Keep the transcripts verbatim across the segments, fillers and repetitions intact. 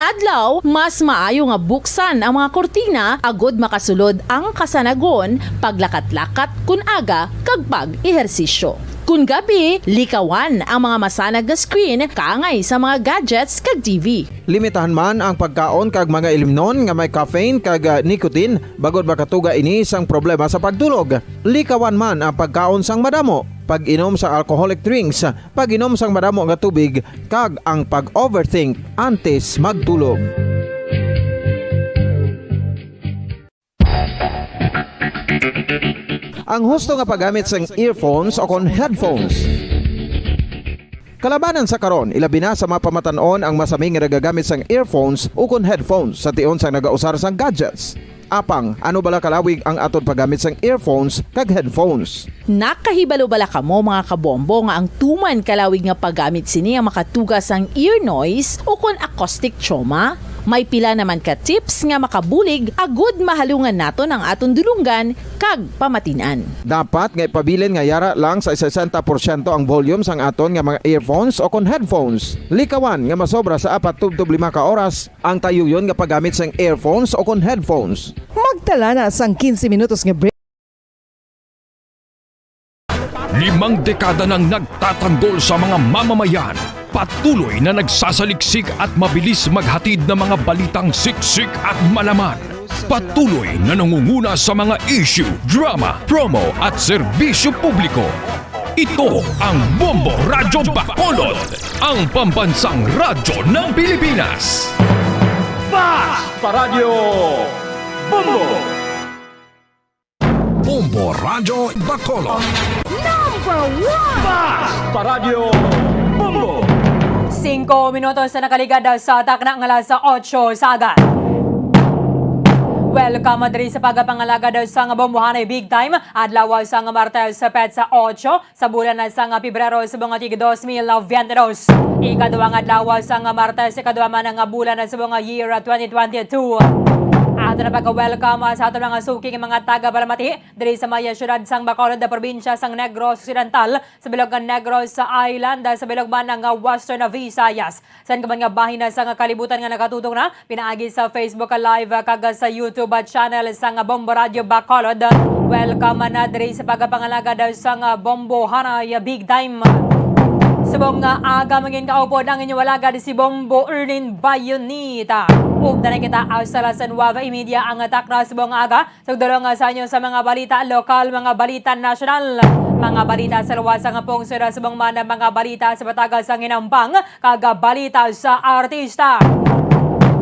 adlaw, mas maayo nga buksan ang mga kurtina agod makasulod ang kasanagon, paglakat-lakat kun aga, kag pag-ehersisyo. Kun gabi, likawan ang mga masanag nga screen kaangay sa mga gadgets kag T V. Limitahan man ang pagkaon kag mga ilimnon nga may caffeine kag, ah, nicotine, bangod makatuga ini sang problema sa pagtulog. Likawan man ang pagkaon sang madamo, pag-inom sang alcoholic drinks, pag-inom sang madamo nga tubig, kag ang pag-overthink antes magtulog. Ang husto nga paggamit sang earphones o kon headphones. Kalabanan sa karon, ilabi na sa mga pamatan-on ang masami nga nagagamit sang earphones ukon headphones sa tion sang nagausar sang gadgets. Apang, ano bala kalawig ang aton paggamit sang earphones kag headphones? Nakahibalo bala kamo, mga kabombo, nga ang tuman kalawig nga paggamit sini ang makatuga sang ear noise ukon acoustic trauma? May pila naman ka tips nga makabulig agud mahalungan naton ang aton dulonggan kag pamatin-an. Dapat nga ipabilin nga yara lang sa sesenta porsyento ang volume sang aton nga mga earphones o kon headphones. Likawan nga masobra sa apat tubtob lima ka oras ang tayuyon nga paggamit sang earphones o kon headphones. Magtala na sang quince minutos nga break. Limang dekada nang nagtatanggol sa mga mamamayan, patuloy na nagsasaliksik at mabilis maghatid ng mga balitang siksik at malaman. Patuloy na nangunguna sa mga issue, drama, promo at serbisyo publiko. Ito ang Bombo Radyo Bacolod, ang pambansang radyo ng Pilipinas. Fast Paradyo Bombo! Bombo Radyo Bacolod. Number one! Fast Paradyo Bombo! Singko minutos na nakaligad sa takna nga alas otso sa aga. Welcome diri sa pagpangalagad sang Bombohanay Big Time, adlaw sang Martes, petsa otso sa bulan sang Pebrero, subong nga tig dos mil veinte dos. Ikaduha nga adlaw sang Martes, ikaduha man nga bulan subong nga year twenty twenty-two. Ato na pagka-welcome sa aton mga suking mga taga-palamati diri sa may siyudad sang Bacolod, probinsya sang Negros Occidental, sa bilog nga Negros Island, sa bilog man nga Western Visayas. Sa inyo man nga bahin sang kalibutan nga nakatutok na pinaagi sa Facebook Live kag sa YouTube channel sang Bombo Radyo Bacolod, welcome na diri sa pagpangalagad sang Bombohanay Big Time. Subong nga aga, mangin kaupod ang inyo alagad si Bombo Erlin Bayonita. Ug na kita sa alas nuwebe y media ang takna subong nga aga. Sugdulong sa inyo sa mga balita lokal, mga balita nasyonal, mga balita sa luwas sang pungsod, subong man ang mga balita sa bataga sang hinambang, kag balita sa artista.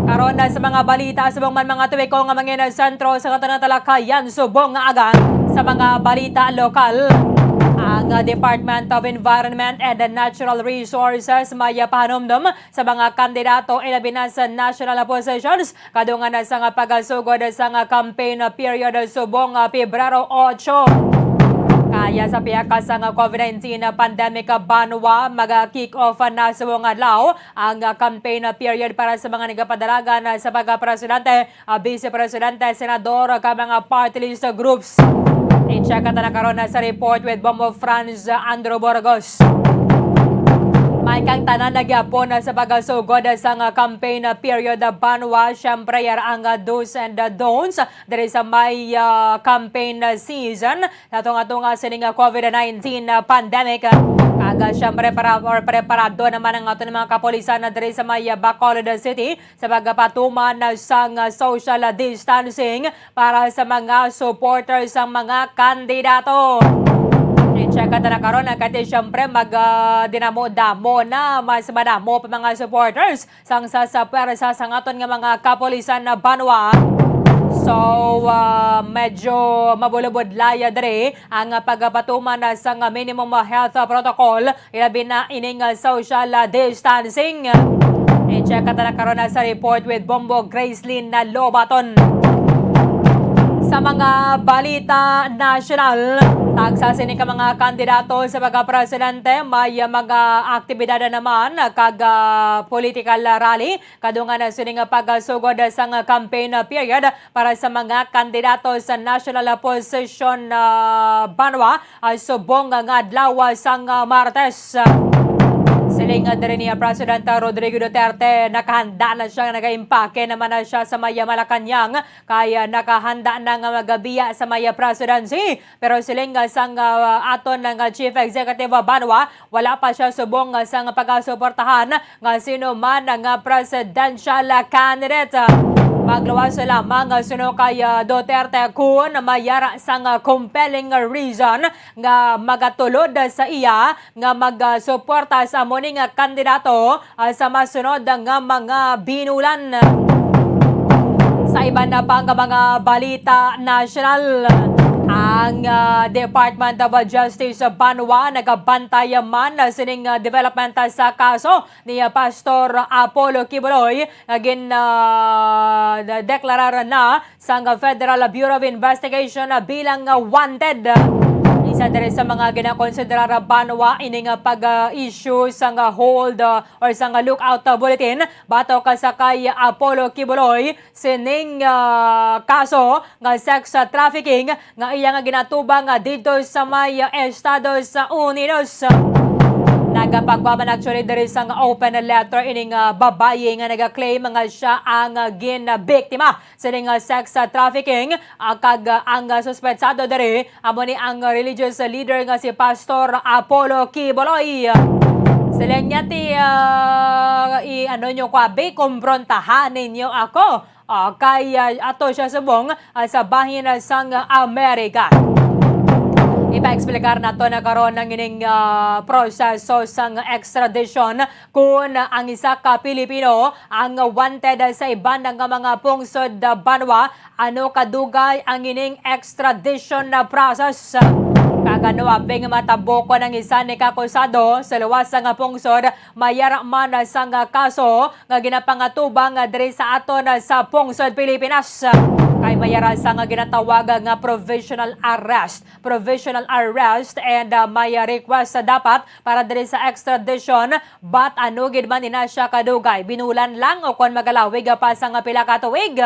Karon na sa mga balita, subong man mga tuwiko nga mangin sentro sa katanan talakayan, subong nga aga sa mga balita lokal. Ang Department of Environment and Natural Resources may pahanumdom sa mga kandidato, ilabi na sa national positions, kadungan na sang pagasugod sang campaign period subong Pebrero otso. Kaya sa pihak sang COVID nineteen pandemic banwa, mag-kick off na subong adlaw ang campaign period para sa mga nagapadalagan sa pagkapresidente, ah, vice presidente, senador, kag mga party list groups. I-check ta na karon sa report with Bombo Franz Andrew Burgos. May kang tanan na gyapon sa pagasugod sang campaign period banwa. Siyempre, yara ang do's and don'ts diri sa may, ah, campaign season. Sa tunga-tunga sining COVID nineteen pandemic, kag siyempre, para, or preparado naman ang aton mga kapulisan na diri sa may Bacolod City sa pagpatuman sang social distancing para sa mga supporters sang mga kandidato. I-check ta na karon, ah, kay siyempre mag, ah, dinamo-damo na, mas madamo pa mga supporters sang sa, sa pwersa sang aton nga mga kapulisan na banwa. So, ah, medyo mabulabudlaya diri ang pagpatuman na sang minimum health protocol, ilabi na ining social distancing. I-check ta na karon na sa report with Bombo Gracelyn na Lobaton. Sa mga balita nasyonal, tagsa sini ka mga kandidato sa pagkapresidente, may mga aktibidad naman kag, ah, political rally kadungan na sini nga pagasugod sang campaign period para sa mga kandidato sa national position, ah, banwa, ah, subong nga adlaw sang, ah, Martes. Siling nga diri ni President Rodrigo Duterte, nakahanda na siya, nagaimpake naman na siya sa may Malacañang, kay nakahanda na nga magabiya sa may presidency. Pero siling nga sang, ah, aton nga Chief Executive Banwa, wala pa siya subong nga sang pagasuportahan nga sino man nga presidential candidate. Magluwas lamang nga suno kay, ah, Duterte kung mayara sang compelling reason nga magatulod sa iya nga magsuporta sa amo ni nga kandidato, ah, sa masunod nga mga binulan. Sa iban na pa nga mga balita nasyonal, ang, ah, Department of Justice Banwa nagabantay man sining, ah, development sa kaso ni, ah, Pastor Apollo Quiboloy nga gin, ah, deklarar na sang Federal Bureau of Investigation bilang wanted. Isa diri sa mga ginakonsiderar banwa ini nga pag-issue sang hold, uh, or sang lookout bulletin batok sa kay Apollo Quiboloy sining, uh, kaso nga sex trafficking nga iya nga ginatubang nga didto sa may Estados Unidos. Nagapagwa man actually diri sang open letter ining, uh, babayi nga nagaklaim nga siya ang, uh, ginbiktima sining, ah, sex, ah, trafficking, ah, kag, ah, ang, ah, suspetsado diri amo ni ang religious leader nga si Pastor Apollo Quiboloy. Siling niya ti, ah, i-, ano nyo ko, abi, kumprontahan ninyo ako. Ah, kay, ah, ato siya subong, ah, sa bahin, ah, sang Amerika. Ipa-explicar nato na karon ang ining, ah, proseso sang extradition. Kon ang isa ka Pilipino ang wanted sa iban nga mga pungsod banwa, ano kadugay ang ining extradition na process? Kag ano aping matabo kon ang isa ni kakusado sa luwas nga pungsod mayara man sang kaso nga ginapangatubang diri sa aton sa pungsod Pilipinas? Kay mayara sa nga ginatawag nga provisional arrest, provisional arrest and, uh, may request sa dapat para diri sa extradition. But ano gid man ina siya kadugay, binulan lang o kon magalawig pa sa nga pila ka tuig?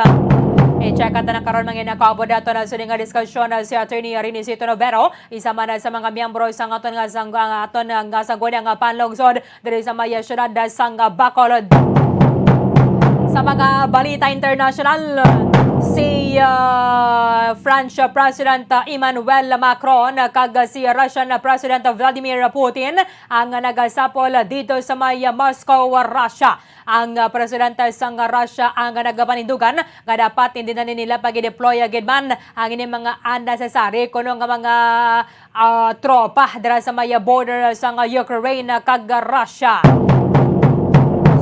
I-check naton karon, mga inakabo, dato na sini nga diskusyon na si Attorney Renisito Novero, isa man sa mga miyembro sa aton nga sang-, ang aton nga sangguniang nga panlungsod diri sa may siyudad sang Bacolod. Sa mga balita international, si, ah, French President Emmanuel Macron kag si Russian President Vladimir Putin ang nagasapol dito sa may Moscow, Russia. Ang, ah, presidente sang Russia ang nagapanindugan nga dapat hindi na nila pag-deploy gid man ang ini mga unnecessary kuno nga mga, ah, tropa dira sa may border sang Ukraine kag Russia.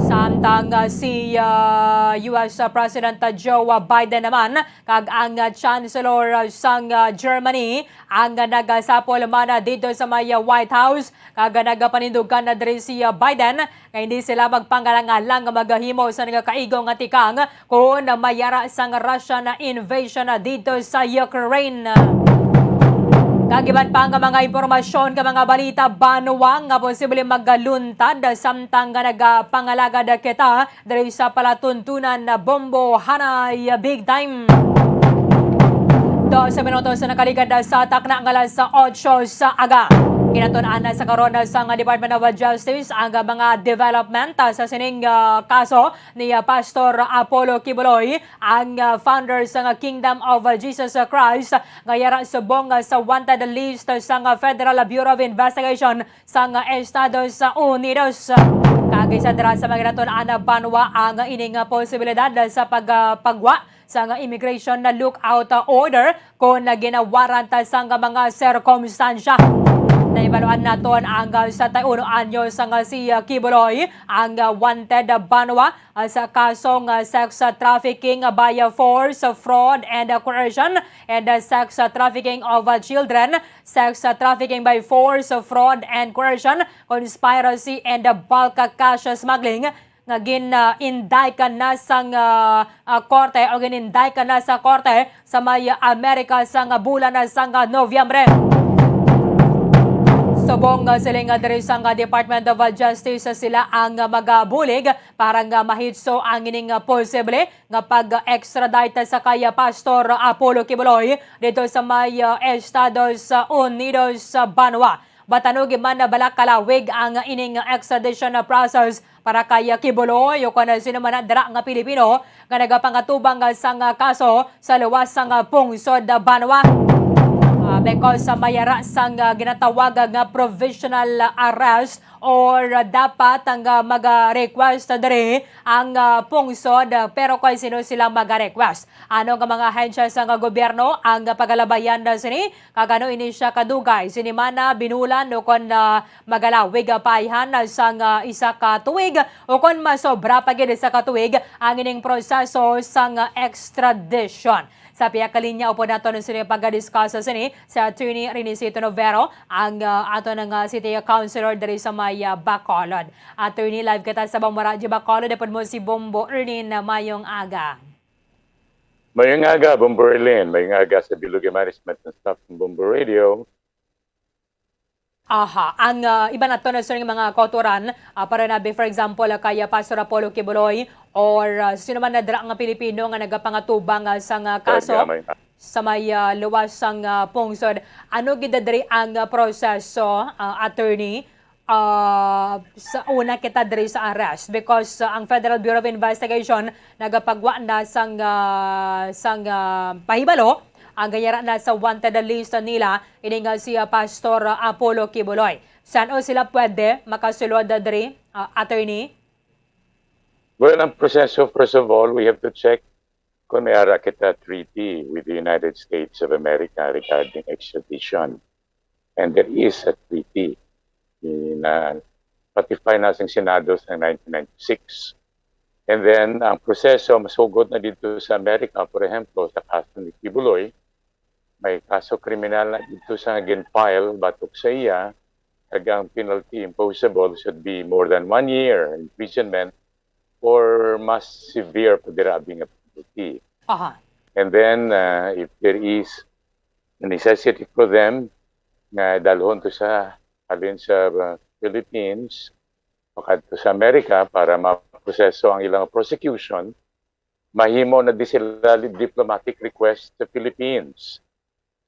Samtang, ah, si, ah, U S President Joe Biden naman kag ang, ah, Chancellor sang, ah, Germany ang, ah, nagasapol man, ah, dito sa may, ah, White House. Kag nagapanindugan na diri si, ah, Biden nga hindi sila magpangalang-alang nga magahimo sa nagakaigo nga tikang kon mayara sang Russian invasion dito sa Ukraine. Kag iban pa nga mga impormasyon kag mga balita banwa nga posible magaluntad samtang nga nagapangalagad kita diri sa palatuntunan na bombo hanay big time. Dose minutos na nakaligad sa takna nga alas otso sa aga. Ginatun-an na sa karon sa nga Department of Justice ang mga development, ah, sa sining, ah, kaso ni, ah, Pastor Apollo Quiboloy, ang, ah, founder sa nga Kingdom of Jesus Christ, nga yara subong, ah, sa wanted list sa nga Federal Bureau of Investigation sang Estados Unidos. Kag isa dira sa mga ginatun-an banwa ang ining posibilidad sa pag-, pagwa sa nga immigration na lookout order kon ginawarrant sang mga sirkumstansya. Nahibaluan naton ang sa tayuno anyos nga si Quiboloy ang wanted banwa sa kasong sex trafficking by force, fraud, and coercion, and sex trafficking of children, sex trafficking by force, fraud, and coercion, conspiracy, and bulk cash smuggling, nga gin-, ah, indict na sang, ah, ah, korte o gin-indict na sa korte sa may Amerika sang bulan na sang Nobyembre. Subong, ah, siling nga diri sang Department of Justice, sila ang, ah, magabulig para nga mahitso ang ining, ah, posible nga pag-extradite sa kay Pastor Apollo Quiboloy dito sa may, ah, Estados Unidos, ah, banwa. Batanugi man na bala kalawig ang ining extradition process para kay Quiboloy o kon sino man na dira nga Pilipino nga nagapangatubang sang kaso sa luwas sang pungsod banwa. Ah, because sa mayara sang, ah, ginatawag nga provisional arrest or dapat ang, ah, mag-request diri ang, ah, pungsod, pero kay sino sila mag-request? Ano nga mga ahensya sang gobyerno ang pagalabayan na sini? Kag ano ini siya kadugay? Sini man na binulan o kon, ah, magalawig, ah, paayhan na sang, ah, isa ka tuig o kon masobra pa gid sa ka tuig ang ining proseso sang, ah, extradition. Sa pihak ka linya, upod naton sini pagdiscuss sini si Attorney Renisito Novero, ang, ah, aton nga city councilor diri sa may, ah, Bacolod. Attorney, live kita sa Bamara G Bacolod, upod mo si Bombo Erlin. Mayong aga. Mayong aga, Bombo Erlin. Mayong aga sa bilog nga management and staff ng Bombo Radio. Aha, ang, ah, iba naton sini nga mga kautoran, ah, para na, for example, ah, kay, ah, Pastor Apollo Quiboloy or, ah, sino man na dira nga Pilipino nga nagapangatubang, ah, sang, ah, kaso sa may, ah, luwas sang, ah, pungsod. Ano gid diri ang, ah, proseso, ah, attorney? Ah, sa una kita diri sa arrest because, ah, ang Federal Bureau of Investigation nagapagwa na sang, ah, sang, ah, pahibalo, ang gayara na sa wanted list nila, ini nga si, ah, Pastor, ah, Apollo Quiboloy. San-o sila pwede makasulod diri, ah, attorney? Well, ang proseso, first of all, we have to check kung may ara kita treaty with the United States of America regarding extradition. And there is a treaty na ratify na sang Senado sa nineteen ninety-six. And then, ang proseso masugod na dito sa Amerika, for example, sa kaso ni Quiboloy, may kaso kriminal na dito sa gin-file batok sa iya, kag ang penalty imposable should be more than one year imprisonment or mas severe pa dira abi nga penalty. Aha. And then, uh, if there is a necessity for them nga dalhon to sa, halin sa, uh, Philippines, makadto sa Amerika para maproseso ang ilang prosecution, mahimo na di sila li-, diplomatic request sa Philippines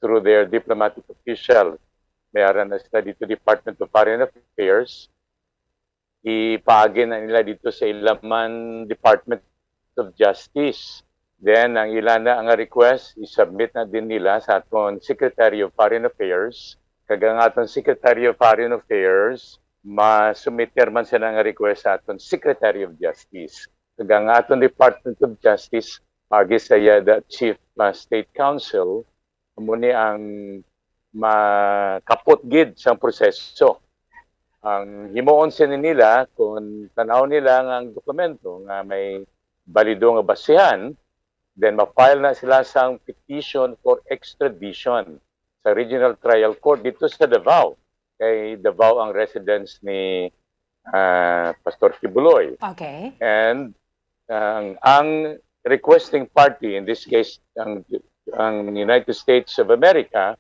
through their diplomatic official. May ara na sila dito Department of Foreign Affairs. Ipaagi na nila dito sa ila man Department of Justice. Then, ang ila na nga request, i-submit na din nila sa aton Secretary of Foreign Affairs. Kag ang aton Secretary of Foreign Affairs, masumiter man sila nga request sa aton Secretary of Justice. Kag ang aton Department of Justice, agi sa iya the Chief, uh, State Counsel, amo ni ang makapot gid sang proseso. Ang himuon sini nila, kung tan-aw nila nga ang dokumento nga may balido nga basihan, then ma-file na sila sang petition for extradition sa Regional Trial Court dito sa Davao. Kay Davao ang residence ni, ah, Pastor Quiboloy. Okay. And ang, ang requesting party, in this case, ang, ang United States of America,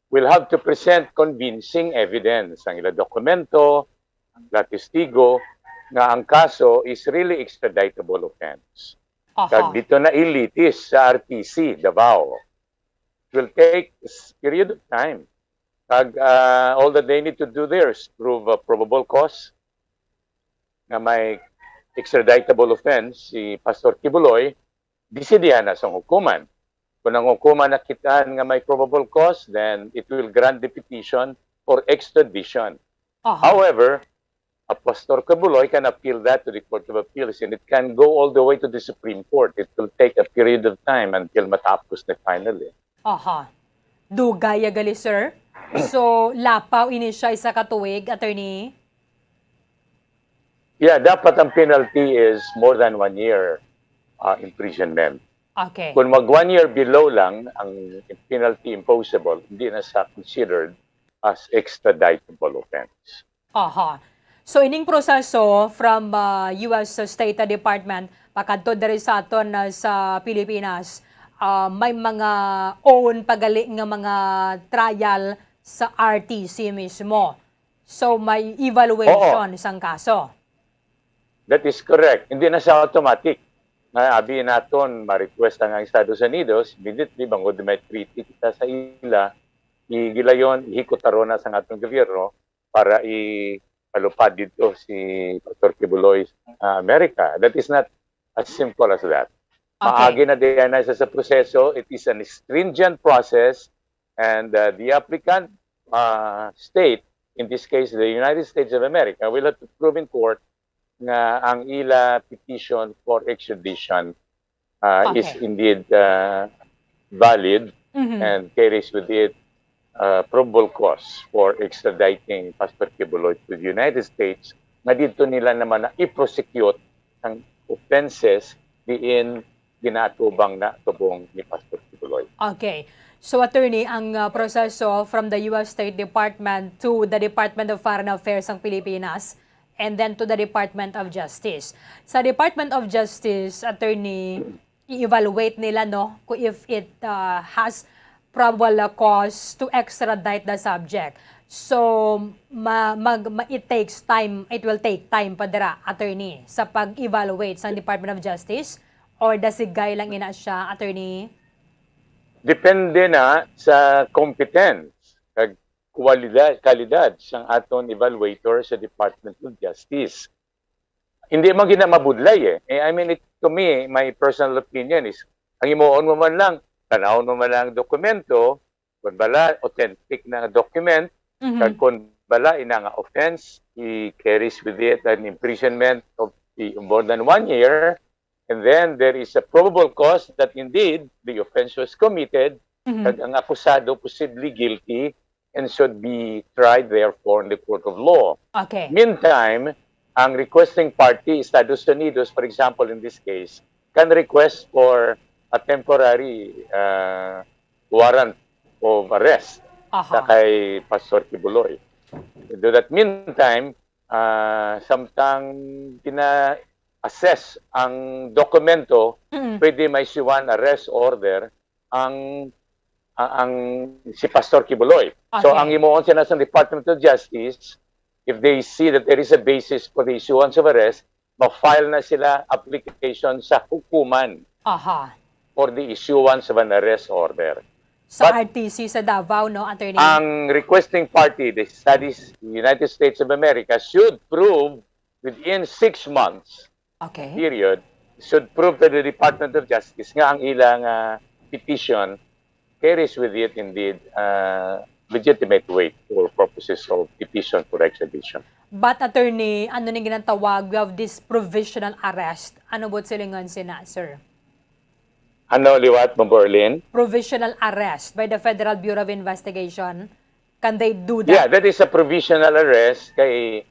will have to present convincing evidence, ang ila dokumento, ang ila testigo, nga ang kaso is really extraditable offense. Aha. Kag dito na ilitis sa R T C, Davao. It will take s-, period of time. Kag, ah, all that they need to do there is prove a probable cause nga may extraditable offense si Pastor Quiboloy, disidihan na sang hukuman. Kung ang hukuman nakit-an nga may probable cause, then it will grant the petition for extradition. Aha. However, a Pastor Quiboloy can appeal that to the Court of Appeals, and it can go all the way to the Supreme Court. It will take a period of time until matapos na finally. Aha. Dugay ya gali, sir. So, lapaw ini siya isa ka tuig, attorney? Yeah, dapat ang penalty is more than one year, uh, imprisonment. Okay. Kung mag one year below lang ang penalty imposable, hindi na siya considered as extraditable offense. Aha. So, ining proseso from, ah, U S State Department pakadto diri sa aton, ah, sa Pilipinas, ah, may mga own pa gali nga mga trial sa R T C mismo. So, may evaluation Oo. sang kaso. That is correct. Hindi na siya automatic. Nga abi naton, ma-request ang, ang Estados Unidos, immediately, bangod may treaty kita sa ila, igilayon, ihikot ta ron na sa atong gobyerno, para ipalupad dito si Pastor Quiboloy, ah, America. That is not as simple as that. Okay. Maagi na diyan na sa, sa proseso. It is an stringent process, and, uh, the applicant, uh, state, in this case, the United States of America, will have to prove in court nga ang ila petition for extradition, uh, is Okay. indeed, uh, valid Mhm. and carries with it, uh, probable cause for extraditing Pastor Quiboloy to the United States, nga dito nila naman na i-prosecute ang offenses diin ginaatubang na tubong ni Pastor Quiboloy. Okay. So, attorney, ang, uh, proseso from the U S State Department to the Department of Foreign Affairs sang Pilipinas and then to the Department of Justice. Sa Department of Justice, attorney, i-evaluate nila, no, kung if it, uh, has probable cause to extradite the subject. So, ma-, mag-, ma-, it takes time, it will take time pa dira, attorney, sa pag-evaluate sa Department of Justice, or dasigay lang ina siya, attorney? Depende na sa competence kag kwalidad, kalidad sang aton evaluator sa Department of Justice. Hindi man gina mabudlay, eh. Eh, I mean, it, to me, my personal opinion is, ang himuon mo man lang, tanawon mo man lang ang dokumento, kung bala, authentic na nga document, Mhm. kag kung bala, ina nga offense, it carries with it an imprisonment of the more than one year, and then there is a probable cause that indeed the offense was committed, Mhm. kag ang akusado posiblely guilty and should be tried therefore in the court of law. Okay. Meantime, ang requesting party, Estados Unidos, for example, in this case, can request for a temporary, uh, warrant of arrest Aha. sa kay Pastor Quiboloy. In that meantime, uh, samtang gina-assess ang dokumento, Mm. pwede ma-issue-an arrest order ang, ang, ang si Pastor Quiboloy. So, Okay. ang himuon sila sa Department of Justice, if they see that there is a basis for the issuance of arrest, ma-file na sila application sa hukuman Aha. for the issuance of an arrest order. Sa But R T C sa Davao, no, attorney? Ang requesting party, the States, United States of America, should prove within six months Okay. period, should prove to the Department of Justice nga ang ilang, ah, petition carries with it indeed, ah, legitimate weight for purposes of petition for extradition. But, attorney, ano ning ginatawag, we have this provisional arrest? Ano buot silingon sina, sir? Ano liwat, Ma'am Berlin? Provisional arrest by the Federal Bureau of Investigation. Can they do that? Yeah, that is a provisional arrest kay,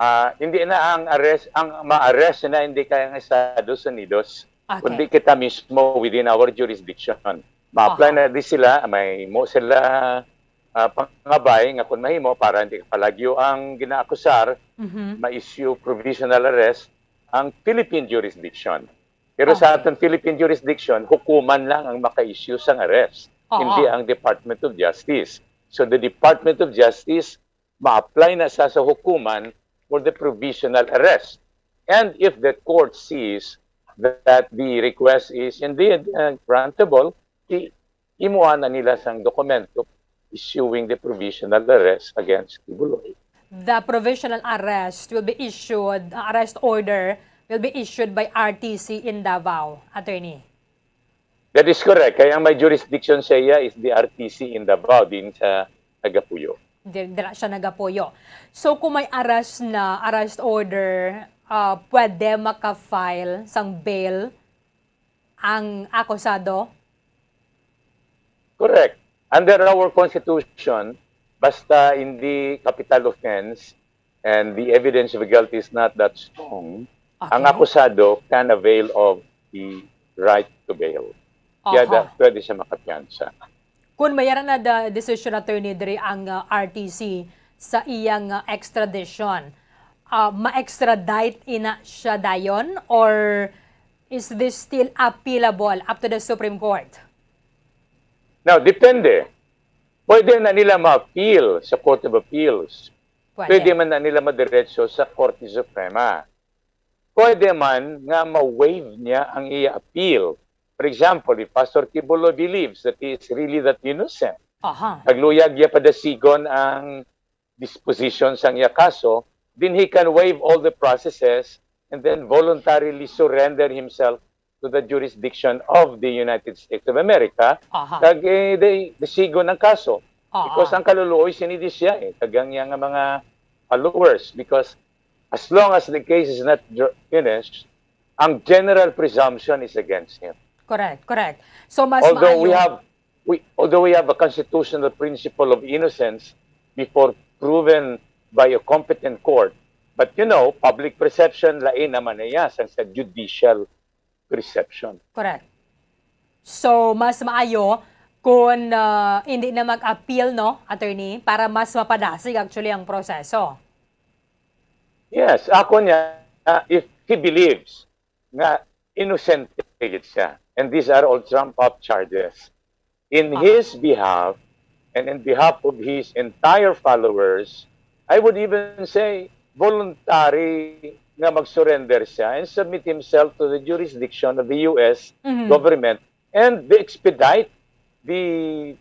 ah, hindi na ang arrest, ang ma-arrest na hindi kay ang Estados Unidos, Okay. kundi kita mismo within our jurisdiction. Ma-apply Aha. na di sila, may mo sila, ah, pangabay nga kung mahimo para hindi palagyo ang ginaakusar, Mhm. ma-issue provisional arrest ang Philippine jurisdiction. Pero sa Okay. aton Philippine jurisdiction, hukuman lang ang maka-issue sang arrest, Oo. hindi ang Department of Justice. So the Department of Justice ma-apply na sa, sa hukuman for the provisional arrest. And if the court sees that the request is indeed, uh, grantable, i-, imuha na nila sang dokumento issuing the provisional arrest against Quiboloy. The provisional arrest will be issued, uh, arrest order will be issued by R T C in Davao, attorney. That is correct. Kaya ang may jurisdiction sa iya is the R T C in Davao, din sa nagapuyo. Di-, dira siya nagapuyo. So, kung may arrest na, arrest order, ah, pwede maka-file sang bail ang akusado? Correct. Under our constitution, basta hindi capital offense and the evidence of guilt is not that strong, ang Okay. akusado can avail of the right to bail. Kaya Aha. da-, pwede siya makapiyansa. Kung may ara na da-, decision, attorney, diri ang, uh, R T C sa iyang, uh, extradition, uh, ma-extradite ina siya dayon, or is this still appealable up to the Supreme Court? Now, depende. Pwede na nila ma-appeal sa Court of Appeals. Pwede. Pwede man na nila madiretso sa Korte Suprema. Pwede man nga ma-waive niya ang iya appeal. For example, if Pastor Quiboloy believes that he is really that innocent, Aha. nagluyag niya padasigon ang disposition sang iya kaso, then he can waive all the processes and then voluntarily surrender himself to the jurisdiction of the United States of America. Aha. Kag, eh, they, they sigon ang kaso. Aha. Because ang kaluluoy sini di siya, eh, kag ang iya nga mga followers. Because as long as the case is not dr-, finished, ang general presumption is against him. Correct, correct. So, mas Although we maayo have, we, although we have a constitutional principle of innocence before proven by a competent court, but, you know, public perception lain naman na iya sang sa judicial perception. Correct. So, mas maayo kung, ah, hindi na mag-appeal, no, attorney, para mas mapadasig actually ang proseso. Yes, ako niya, ah, if he believes nga inosente gid siya, and these are all trumped up charges, in Aha. his behalf and in behalf of his entire followers, I would even say voluntary nga mag-surrender siya and submit himself to the jurisdiction of the U S Mhm. government and they expedite the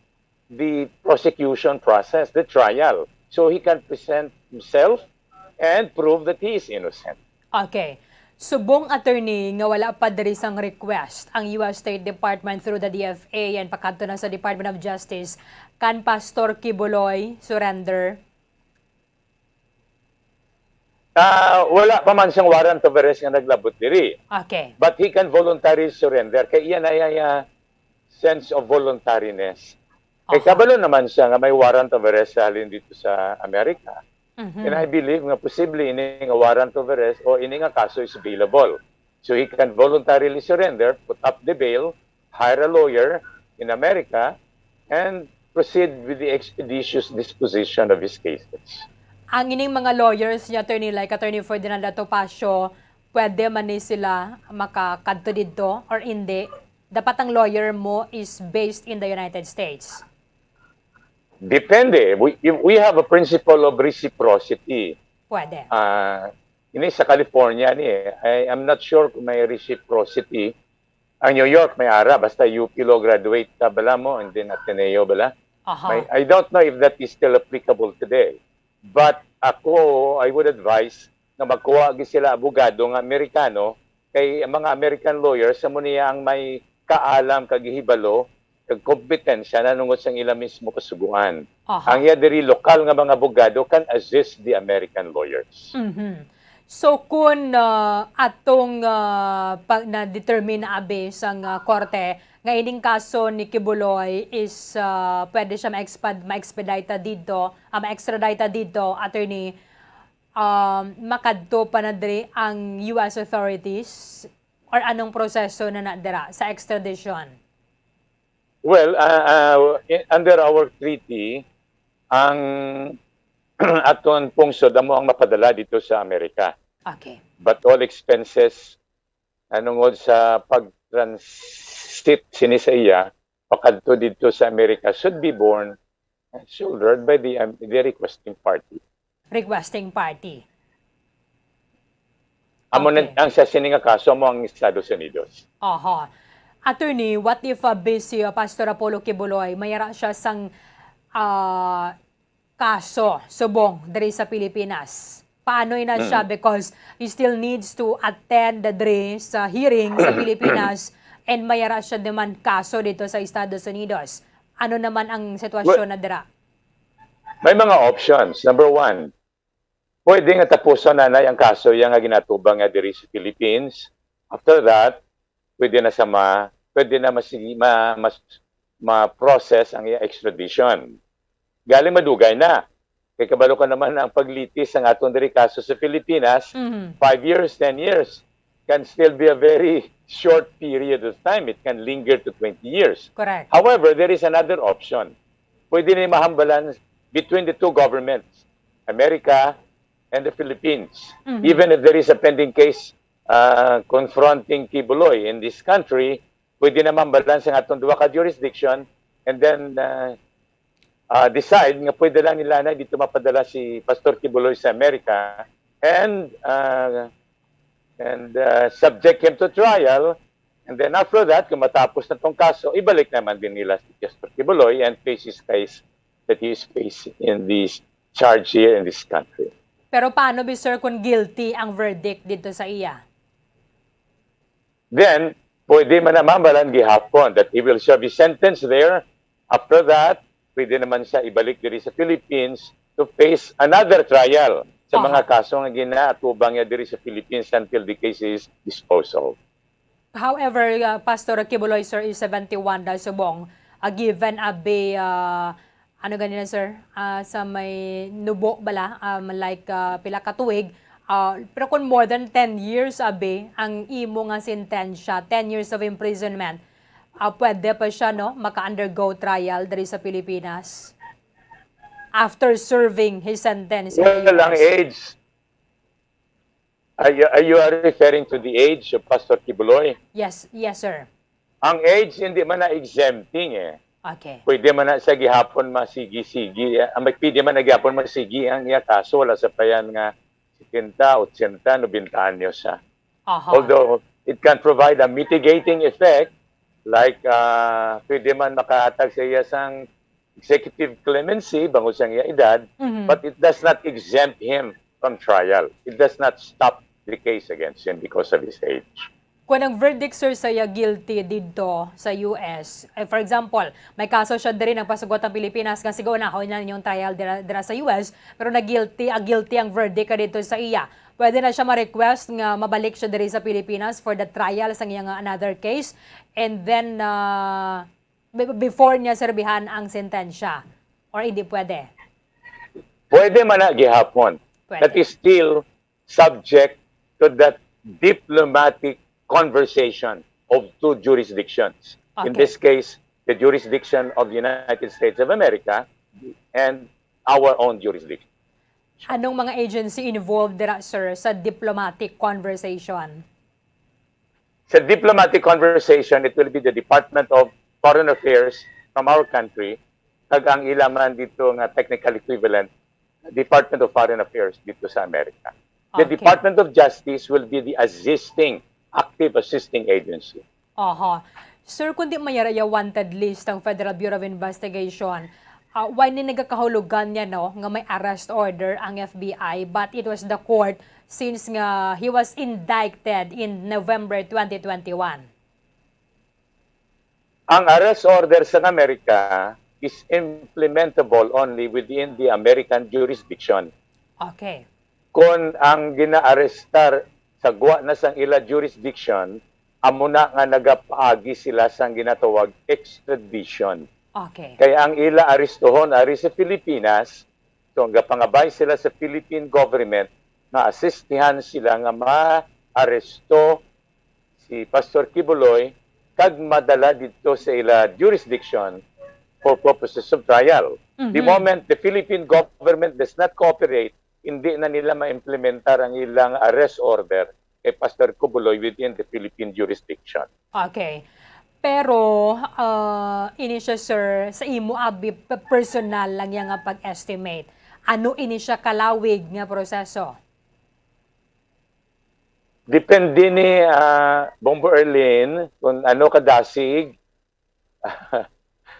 the prosecution process, the trial. So he can present himself and prove that he is innocent. Okay. Subong, attorney, nga wala pa diri sang request ang U S State Department through the D F A and pakadto na sa Department of Justice kan Pastor Quiboloy surrender? Ah, wala pa man siyang warrant of arrest nga naglabot diri. Okay. But he can voluntarily surrender. Kay iya na iya, iya sense of voluntariness. Kay Aha. kabalo naman siya nga may warrant of arrest sa halin dito sa Amerika. Mhm. And I believe nga posible ini nga warrant of arrest o ini nga kaso is bailable. So he can voluntarily surrender, put up the bail, hire a lawyer in America, and proceed with the expeditious disposition of his cases. Ang ining mga lawyers niya, attorney, like Attorney Ferdinand Topacio, pwede man ni sila makakadto didto or hindi? Dapat ang lawyer mo is based in the United States. Depende. We, we have a principle of reciprocity. Pwede. Ah, ini sa California ni eh. I am not sure kung may reciprocity. Ang New York may ara, basta U P law graduate ka bala mo and then Ateneo bala. Aha. May, I don't know if that is still applicable today. But ako, I would advise nga magkuha gid sila abogado nga Amerikano, kay ang mga American lawyers amo niya ang may kaalam kag hibalo kag kompetensya nanungod sang ila mismo kasugoan. Aha. Ang iya diri lokal nga mga abogado can assist the American lawyers. Mhm. So, kun, ah, atong, ah, pag na-determine na abi sang, ah, korte nga ining kaso ni Quiboloy is, ah, pwede siya ma-expad-, ma-expedite dito, ah, ma-extradite dito, attorney, um, makadto pa na diri ang U S authorities or anong proseso na na dira sa extradition? Well, ah, ah, i-, under our treaty, ang aton pungsod amo ang mapadala dito sa Amerika. Okay. But all expenses, ah, nungod sa pag-transit sini sa iya, pakadto dito sa Amerika, should be borne, shouldered by the, um, the requesting party. Requesting party. Amo na Okay. ang sa sini nga kaso mo ang Estados Unidos. Aha. Attorney, what if, uh, busy, uh, Pastor Apollo Quiboloy, may ara siya sang, ah, kaso subong diri sa Pilipinas? Paano na siya? Mm. Because he still needs to attend the diri sa hearing sa Pilipinas and may ara siya naman kaso dito sa Estados Unidos. Ano naman ang sitwasyon Well, na dira? May mga options. Number one, pwede nga tapuson nanay ang kaso iya nga ginatubang nga diri sa Philippines. After that, pwede na sa ma-, pwede na masigi-, ma-, mas-, ma-process ang iya extradition. Galing madugay na. Kay kabalo ka naman ang paglitis sang aton diri kaso sa Pilipinas, Mhm. five years, ten years, can still be a very short period of time. It can linger to twenty years. Correct. However, there is another option. Pwede ni mahambalan between the two governments, America and the Philippines. Mhm. Even if there is a pending case, uh, confronting Quiboloy in this country, pwede na mahambalan sang atong duha ka jurisdiction and then, uh, uh, decide nga pwede lang nila na dito mapadala si Pastor Quiboloy sa America and, uh, and, uh, subject him to trial. And then after that, kung matapos na tong kaso, ibalik naman din nila si Pastor Quiboloy and face his case that he is facing in the charge here in this country. Pero paano bi, sir, kung guilty ang verdict dito sa iya? Then, pwede man na mabalan gihapon that he will serve his sentence there. After that, pwede naman siya ibalik diri sa Philippines to face another trial sa mga Aha. kaso nga ginaatubang niya diri sa Philippines until the case is disposed of. However, uh, Pastor Kibuloy, sir, is seventy-one da subong, uh, given abi, uh, ano ganina, sir, uh, sa may nubo bala, um, like, uh, pila ka tuig, uh, pero kung more than ten years abi ang imo nga sentensya, ten years of imprisonment, uh, pwede pa siya, no, maka-undergo trial diri sa Pilipinas after serving his sentence in the Well, ang U S? age, are you, are you are referring to the age of Pastor Kibuloy? Yes, yes, sir. Ang age, hindi man na exempting eh. Okay. Pwede man na sa gihapon masigi-sigi. Eh. Ang pwede man na gihapon masigi ang iya kaso, wala sa payan nga setenta, ochenta, nobenta anyos siya. Aha. Although it can provide a mitigating effect, like uh, pwede man makahatag sa iya sang executive clemency bangod sa iya edad, Mhm. but it does not exempt him from trial. It does not stop the case against him because of his age. Kung ang verdict, sir, sa iya guilty didto sa U S, eh, for example, may kaso siya diri, nagpasugot ang Pilipinas nga sige, unahon na ninyong trial dira, dira sa U S, pero na guilty, ah, guilty ang verdict ka dito sa iya. Pwede na siya ma-request nga mabalik siya diri sa Pilipinas for the trial sa iyang another case, and then uh, be- before niya serbihan ang sentensya, or hindi pwede? Pwede man na gihapon. Pwede. That is still subject to that diplomatic conversation of two jurisdictions. In Okay. This case, the jurisdiction of the United States of America and our own jurisdiction. Anong mga agency involved dira, sir, sa diplomatic conversation? Sa diplomatic conversation, it will be the Department of Foreign Affairs from our country, kag ang ila man dito nga technical equivalent, Department of Foreign Affairs dito sa Amerika. The Okay. Department of Justice will be the assisting, active assisting agency. Aha. Sir, kung di mayara ya wanted list ang Federal Bureau of Investigation, ah, why ni nagakahulugan niya, no, nga may arrest order ang F B I, but it was the court since nga he was indicted in November twenty twenty-one? Ang arrest order sa Amerika is implementable only within the American jurisdiction. Okay. Kon ang ginaarestar sa gwa na sang ila jurisdiction, amo na nga nagapaagi sila sang ginatawag extradition. Okay. Kay ang ila arestuhon ari sa Pilipinas, so gapangabay sila sa Philippine government nga asistihan sila nga maaresto si Pastor Kibuloy kag madala didto sa ila jurisdiction for purposes of trial. The Mhm. moment the Philippine government does not cooperate, hindi na nila ma-implementar ang ilang arrest order kay Pastor Kibuloy within the Philippine jurisdiction. Okay. Pero uh, ini siya, sir, sa imo abi p- personal lang yang nga pag-estimate. Ano ini siya kalawig nga proseso? Depende ni ah, Bombo Erlin kung ano kadasig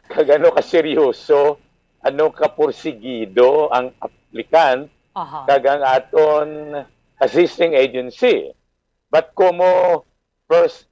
kag ano kaseryoso, ano kapursigido ang applicant Aha. kag ang aton assisting agency. But como first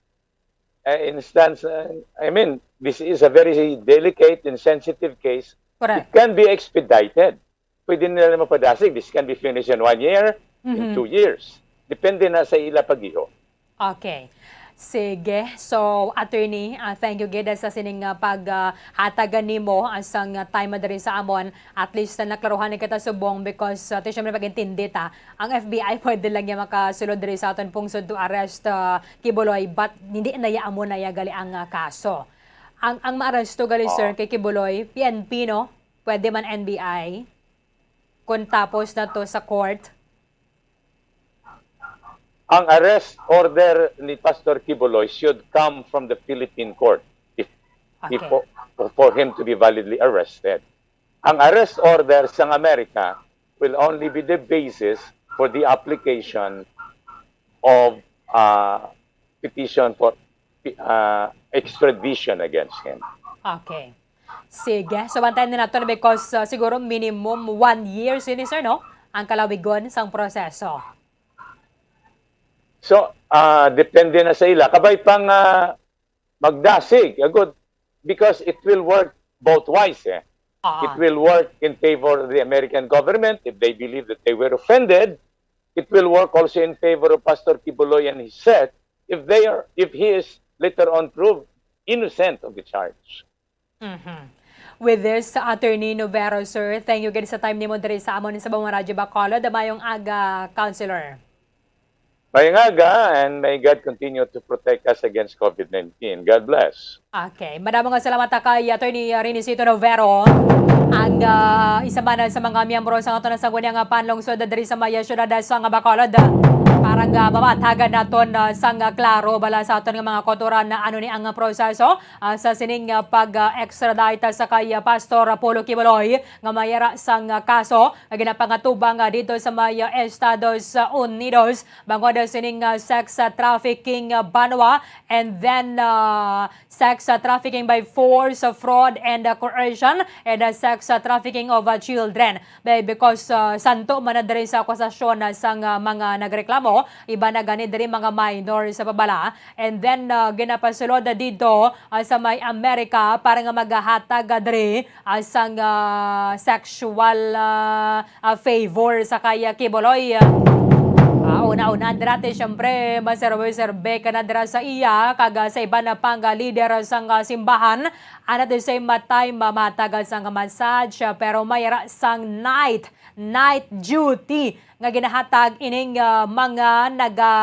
uh, instance, uh, I mean, this is a very delicate and sensitive case. It Correct. Can be expedited. Pwede nila mapadasig. This can be finished in one year, in Mhm. two years. Depende na sa ila pagiho. Okay. Sige. So, attorney, ah, thank you gid sa sining ah, pag ah, hatagan nimo ah, sang ah, time diri sa amon. At least ah, naklaruhan ni kita subong because uh, ti syempre pag-intindi ta, ang F B I pwede lang niya makasulod diri sa aton pungsod to arrest ah, Kibuloy, but hindi na ya amo na ya gali ang ah, kaso. Ang ang maaresto gali, sir, Oo. Kay Kibuloy, P N P, no? Pwede man N B I kung tapos na to sa court. Ang arrest order ni Pastor Kibuloy should come from the Philippine court if, if Okay. for, for him to be validly arrested. Ang arrest order sa Amerika will only be the basis for the application of uh, petition for uh, extradition against him. Okay. Sige. So, bantayan na nato na because, uh, siguro minimum one year sini, sir, no? Ang kalawigon sang proseso. So, ah, depende na sa ila. Kabay pang ah, magdasig, agud, because it will work both ways. Eh. It Ah, will work in favor of the American government if they believe that they were offended. It will work also in favor of Pastor Quiboloy and his set if they are if he is later on proved innocent of the charge. mhm. With this, Attorney Novero, sir, thank you gid sa time nimo diri sa amon sa Bawang Radyo Bacolod. Mayong aga, Counselor. Mayong aga, and may God continue to protect us against COVID nineteen. God bless. Okay. Madamo nga salamat ta kay Attorney Renisito Novero, ang ah, isa man sa mga miyembro sa aton sa Sangguniang Panlungsod diri sa may siyudad sa nga Bacolod, para nga mabatagan naton ah, sang klaro bala sa aton nga mga kautoran na ano ni ang proseso ah, sa sining ah, pag-extradite sa kay ah, Pastor Apollo Quiboloy nga may ara sang ah, kaso nga ginapangatubang ah, dito sa may ah, Estados Unidos bangod sining ah, sex ah, trafficking ah, banwa, and then ah, sex ah, trafficking by force, ah, fraud, and ah, coercion, and ah, sex ah, trafficking of ah, children. Be- Because ah, santo man na diri sa akusasyon ah, sang ah, mga nagreklamo, iba na gani diri mga minor sa pabala, and then ah, ginapasulod na dito ah, sa may Amerika para nga magahatag ah, diri ah, sang ah, sexual ah, ah, favor sa kay ah, Quiboloy. Ah, una-una, dira ti, siyempre, maserbe-serbe ka na dira sa iya, kag ah, sa iban na pang ah, lider sang ah, simbahan. And at the same time, ah, matagal sang massage, ah, pero may ra sang night, night duty nga ginahatag ining ah, mga naga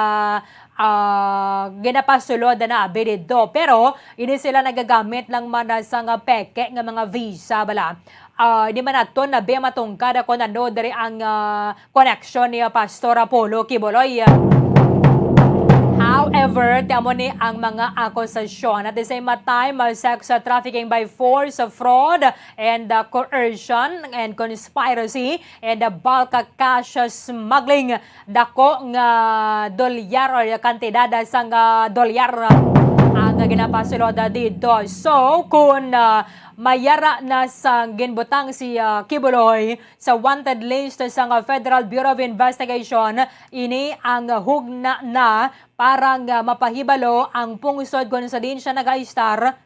ah, ginapasulod na abi didto. Pero ini sila nagagamit lang man ah, sang ah, peke nga mga visa bala. Ah, di man naton na be matungkad kon ano diri ang ah, koneksyon ni ah, Pastor Apollo Quiboloy. However, ti amo ni ang mga akusasyon. At the same time, ah, sex ah, trafficking by force, ah, fraud, and ah, coercion, and conspiracy, and ah, bulk ah, cash ah, smuggling. Dako nga dolyar or kantidad sang ah, dolyar ang ginapasulod dito. So, kung ah, mayara na sang ginbutang si ah, Quiboloy sa wanted list sang ah, Federal Bureau of Investigation, ini ang hugna na para nga mapahibalo ang pungsod kung sa diin siya nagaistar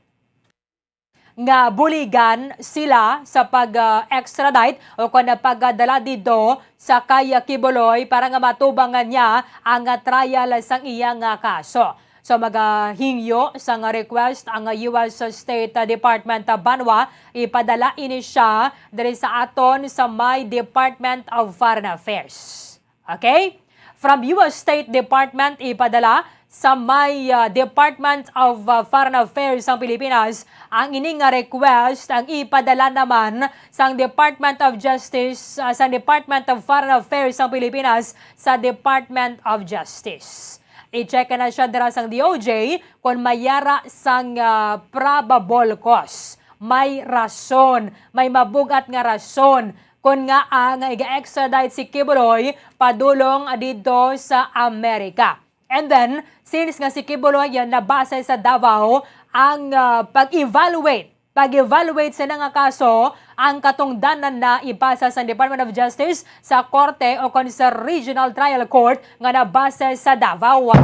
nga buligan sila sa pag-extradite o kon pagdala didto sa kay Quiboloy para nga matubangan niya ang trial sang iya nga kaso. So, magahingyo sang request ang U S State Department banwa ipadala ini siya diri sa aton sa may Department of Foreign Affairs. Okay? From U S State Department ipadala sa may ah, Department of ah, Foreign Affairs sang Pilipinas ang ini nga request ang ipadala naman sang Department of Justice ah, sang Department of Foreign Affairs sang Pilipinas sa Department of Justice. I-check na siya dira sang D O J kung mayara sang ah, probable cause. May rason, may mabugat nga rason kon ngaa nga iga-extradite si Quiboloy padulong didto sa Amerika. And then, since nga si Quiboloy yan nabase sa Davao, ang ah, pag-evaluate, pag-evaluate sa nga kaso, ang katungdanan na ipasa sa Department of Justice sa korte o kon sa Regional Trial Court nga nabase sa Davao.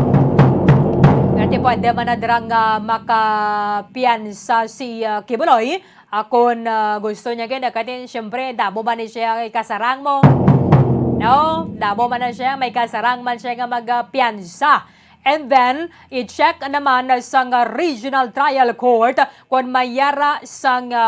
Pero pwede man na dira nga makapiyansa si ah, Quiboloy, ah, kon ah, gusto niya gid, kay siyempre, damo man ni siya ikasarang mo. No? Damo man na siya, may kasarang man siya nga magpiyansa. And then, i-check naman sa nga Regional Trial Court kung mayara sa nga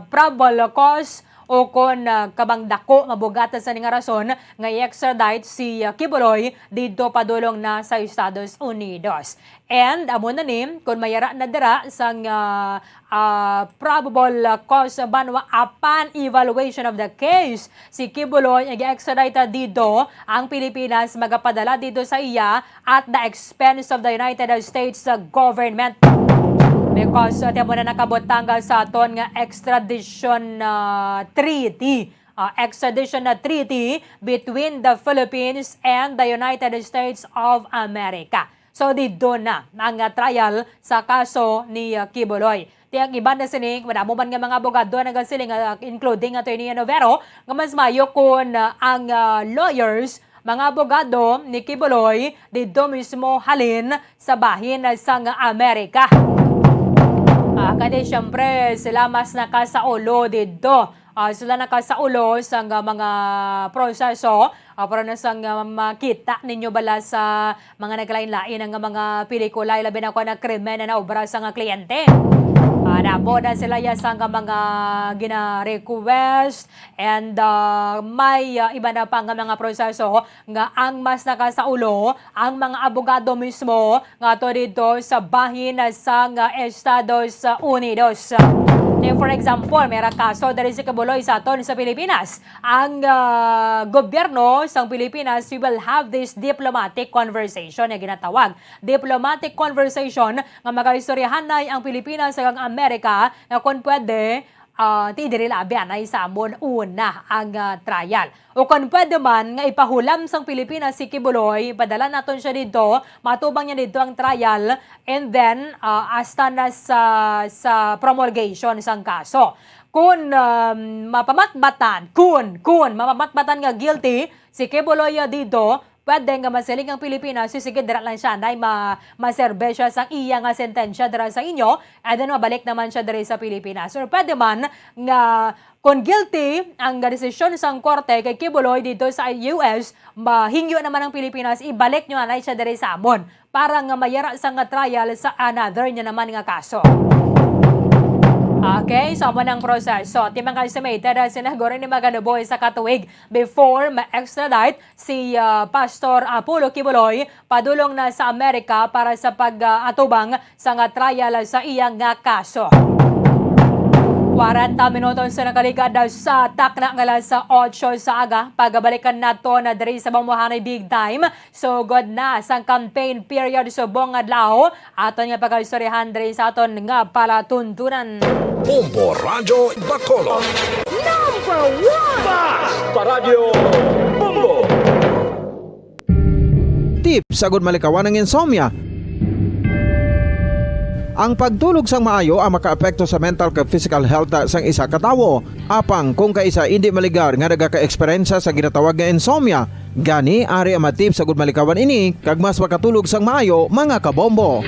probable cause o kung ah, kabang dako, mabugat sa nga rason nga i-extradite si ah, Quiboloy didto padulong na sa Estados Unidos. And amo na ni, kung mayara na dira sa nga ah, probable cause banwa upon evaluation of the case, si Quiboloy ang i-extradite didto, ang Pilipinas magapadala didto sa iya at the expense of the United States government. Because uh, ti amo na nakabutang sa aton nga extradition ah, treaty, ah, extradition na treaty between the Philippines and the United States of America. So, didto na ang, ah, trial sa kaso ni, ah, Quiboloy. Ti ang iban na sini, madamo man nga mga abogado ang nagasiling, ah, including Attorney Novero, nga mas maayo kon, ah, ang, ah, lawyers, mga abogado ni Quiboloy didto mismo halin sa bahin sang Amerika. Ah, kani siyempre, sila mas nakasaulo didto. Ah, sila nakasaulo sang, ah, mga proseso, ah, pero na sang, ah, makita ninyo bala sa mga naglain-lain nga mga pelikula, labi na ko na krimen na naobra sa nga kliyente. Ah, nabo na sila ya sang mga gina-request and, ah, may, ah, iba na pa nga mga proseso nga ang mas nakasaulo ang mga abogado mismo nga to dito sa bahin sang Estados Unidos. Like, for example, may ra kaso diri sa Quiboloy sa aton sa Pilipinas. Ang, ah, gobyerno sang Pilipinas, we will have this diplomatic conversation nga ginatawag. Diplomatic conversation nga magaistoryahanay ang Pilipinas kag ang Amerika nga kon pwede, ah, ti diri labi anay sa amon una ang, ah, trial. O kon pwede man nga ipahulam sang Pilipinas si Quiboloy, padala naton siya didto, matubang niya didto ang trial, and then, ah, hasta na sa, sa promulgation sang kaso. Kun, um, mapamatbatan, kun, kun mapamatbatan nga guilty si Quiboloy didto, pwede nga masiling ang Pilipinas, si sige, dira lang siya, nay, ma-, maserbe siya sang iya nga sentensya dira sa inyo, and then mabalik naman siya diri sa Pilipinas. Or pwede man nga, kung guilty ang desisyon sang korte kay Quiboloy dito sa U S, mahingyo naman ang Pilipinas, ibalik nyo anay siya diri sa amon para nga mayara sa nga trial sa another niya naman nga kaso. Okay, so amo nang proseso. Ti mga estimated, ah, sinaguro ni maganubo sa katuig before ma-extradite si, ah, Pastor Apollo Quiboloy padulong na sa Amerika para sa pag, ah, atubang sa nga trial sa iya nga kaso. Kwarenta minutos sa nakaligad sa takna nga alas otso sa aga. Pagabalikan nato na diri sa Bambuhanay Big Time. Sugod na sang campaign period subong adlaw. Aton nga pagaistoryahan diri sa aton nga palatuntunan. Bombo Radyo Bacolod. Number one! Basta Radyo Bombo! Tips agud malikawan ang insomnia. Ang pagtulog sang maayo ang makaapekto sa mental kag physical health sang isa ka tawo. Apang kung kaisa indi maligar nga nagakaeksperyensya sa ginatawag nga insomnia, gani ari ang mga tips agud malikawan ini kag mas makatulog sang maayo, mga kabombo.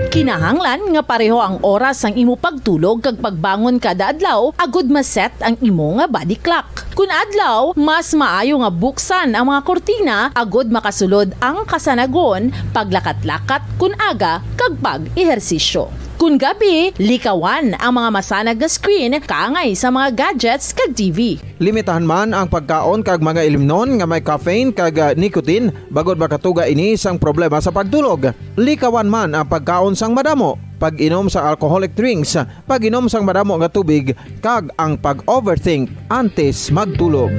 Kinahanglan nga pareho ang oras sang imo pagtulog kag pagbangon kada adlaw agud ma-set ang imo nga body clock. Kun adlaw, mas maayo nga buksan ang mga kurtina agud makasulod ang kasanagon, paglakat-lakat kun aga, kag pag-ehersisyo. Kun gabi, likawan ang mga masanag nga screen kaangay sa mga gadgets kag T V. Limitahan man ang pagkaon kag mga ilimnon nga may caffeine kag, ah, nicotine, bangod makatuga ini sang problema sa pagtulog. Likawan man ang pagkaon sang madamo, pag-inom sa alcoholic drinks, pag-inom sang madamo nga tubig, kag ang pag-overthink antes magtulog.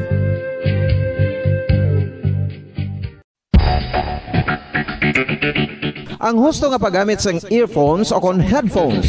Ang husto nga paggamit sang earphones o kon headphones.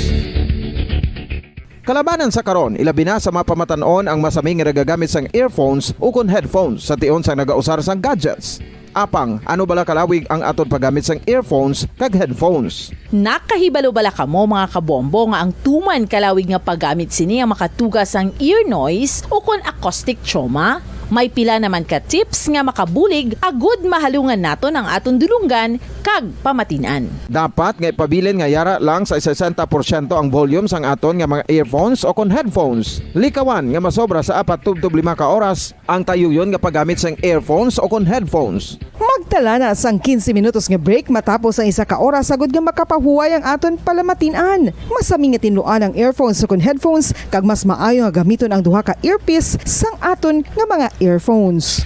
Kalabanan sa karon, ilabi na sa mga pamatan-on ang masami nga nagagamit sang earphones o kon headphones sa tion sang nagausar sang gadgets. Apang, ano bala kalawig ang aton paggamit sang earphones kag headphones? Nakahibalo bala kamo, mga kabombo, nga ang tuman kalawig nga paggamit sini ang makatuga sang ear noise o kon acoustic trauma? May pila naman ka tips nga makabulig agud mahalungan naton ang aton dulonggan kag pamatin-an. Dapat nga ipabilin nga yara lang sa sesenta porsyento ang volume sang aton nga mga earphones o kon headphones. Likawan nga masobra sa apat tubtob lima ka oras ang tayuyon nga paggamit sang earphones o kon headphones. Magtala na sang quince minutos nga break matapos ang isa ka oras agud nga makapahuway ang aton palamatin-an. Masami nga tinluan ang earphones ukon headphones, kag mas maayo nga gamiton ang duha ka earpiece sang aton nga mga earphones.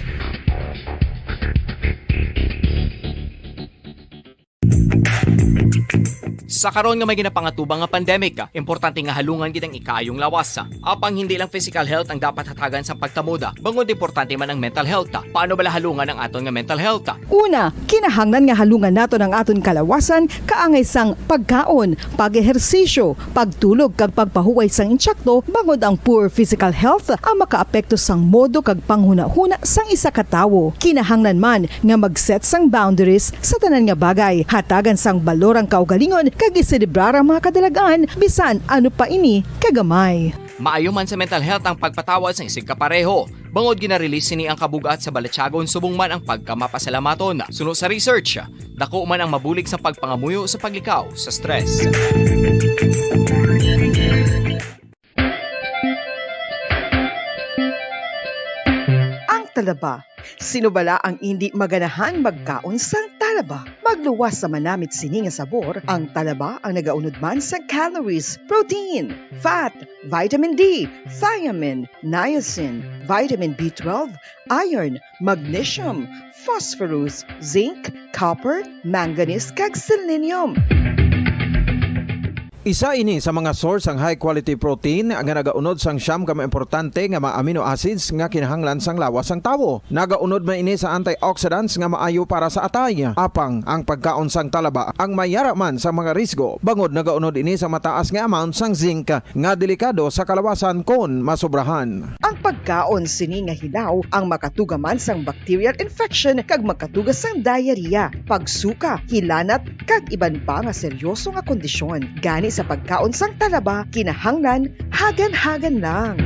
Sa karon nga may ginapangatubang nga pandemic, importante nga halungan gid ang ikaayong lawas. Apang hindi lang physical health ang dapat hatagan sa pagtamod, bangod importante man ang mental health. Paano bala halungan ang aton nga mental health? Una, kinahanglan nga halungan naton ang aton kalawasan kaangay sang pagkaon, pag-ehersisyo, pagtulog kag pagpahuway sang intsakto, bangod ang poor physical health ang makaapekto sang modo kag panghunahuna sang isa ka tawo. Kinahanglan man nga mag-set sang boundaries sa tanan nga bagay, hatagan sang balor ang kaugalingon kag iselebrar ang mga kadalag-an, bisan ano pa ini kagamay. Maayo man sa mental health ang pagpatawad sang isigkapareho, bangod gina-release sini ang kabug-at sa balatyagon subong man ang pagkamapasalamaton. Suno sa research, dako man ang mabulig sa pagpangamuyo sa paglikaw sa stress. Ang talaba. Sino bala ang indi maganahan magkaon sang talaba? Magluwas sa manamit sini nga sabor, ang talaba ang nagaunod man sa calories, protein, fat, vitamin D, thiamine, niacin, vitamin B twelve, iron, magnesium, phosphorus, zinc, copper, manganese, kag selenium. Isa ini sa mga source sang high quality protein nga nagaunod sang siyam ka mga importante nga mga amino acids nga kinahanglan sang lawas sang tawo. Nagaunod man ini sa antioxidants nga maayo para sa atay. Apang ang pagkaon sang talaba ang mayara man sa mga risgo, bangod nagaunod ini sa mataas nga amount sang zinc nga delikado sa kalawasan kon masobrahan. Ang pagkaon sini nga hilaw ang makatuga man sang bacterial infection kag makatuga sang diarrhea, pagsuka, hilanat, kag iban pa nga seryoso nga kondisyon. Gani sa pagkaon sang talaba, kinahanglan hagan-hagan lang.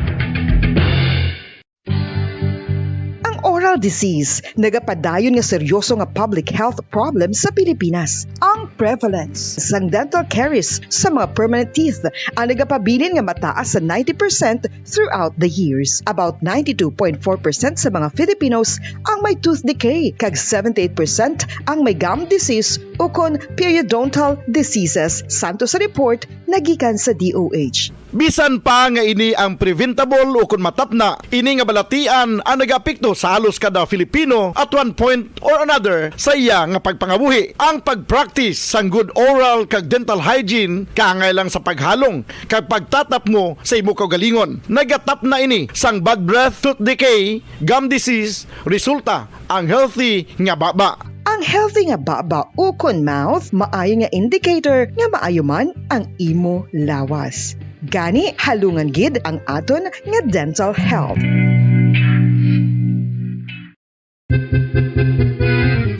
Ang oral disease nagapadayon nga seryoso nga public health problem sa Pilipinas. Ang prevalence sang dental caries sa mga permanent teeth ang nagapabilin nga mataas sa ninety percent throughout the years. About ninety-two point four percent sa mga Filipinos ang may tooth decay, kag seventy-eight percent ang may gum disease ukon periodontal diseases, santo sa report nagikan sa D O H. Bisan pa nga ini ang preventable ukon matapna, ini nga balatian ang nagaapekto sa halos kada Filipino at one point or another sa iya nga pagpangabuhi. Ang pag-practice sang good oral kag dental hygiene kaangay lang sa paghalong kag pagtatapmo sa imo kaugalingon. Nagatapna ini sang bad breath, tooth decay, gum disease, resulta ang healthy nga baba. Ang healthy nga baba ukon mouth maayo nga indicator nga maayo man ang imo lawas. Gani, halungan gid ang aton nga dental health.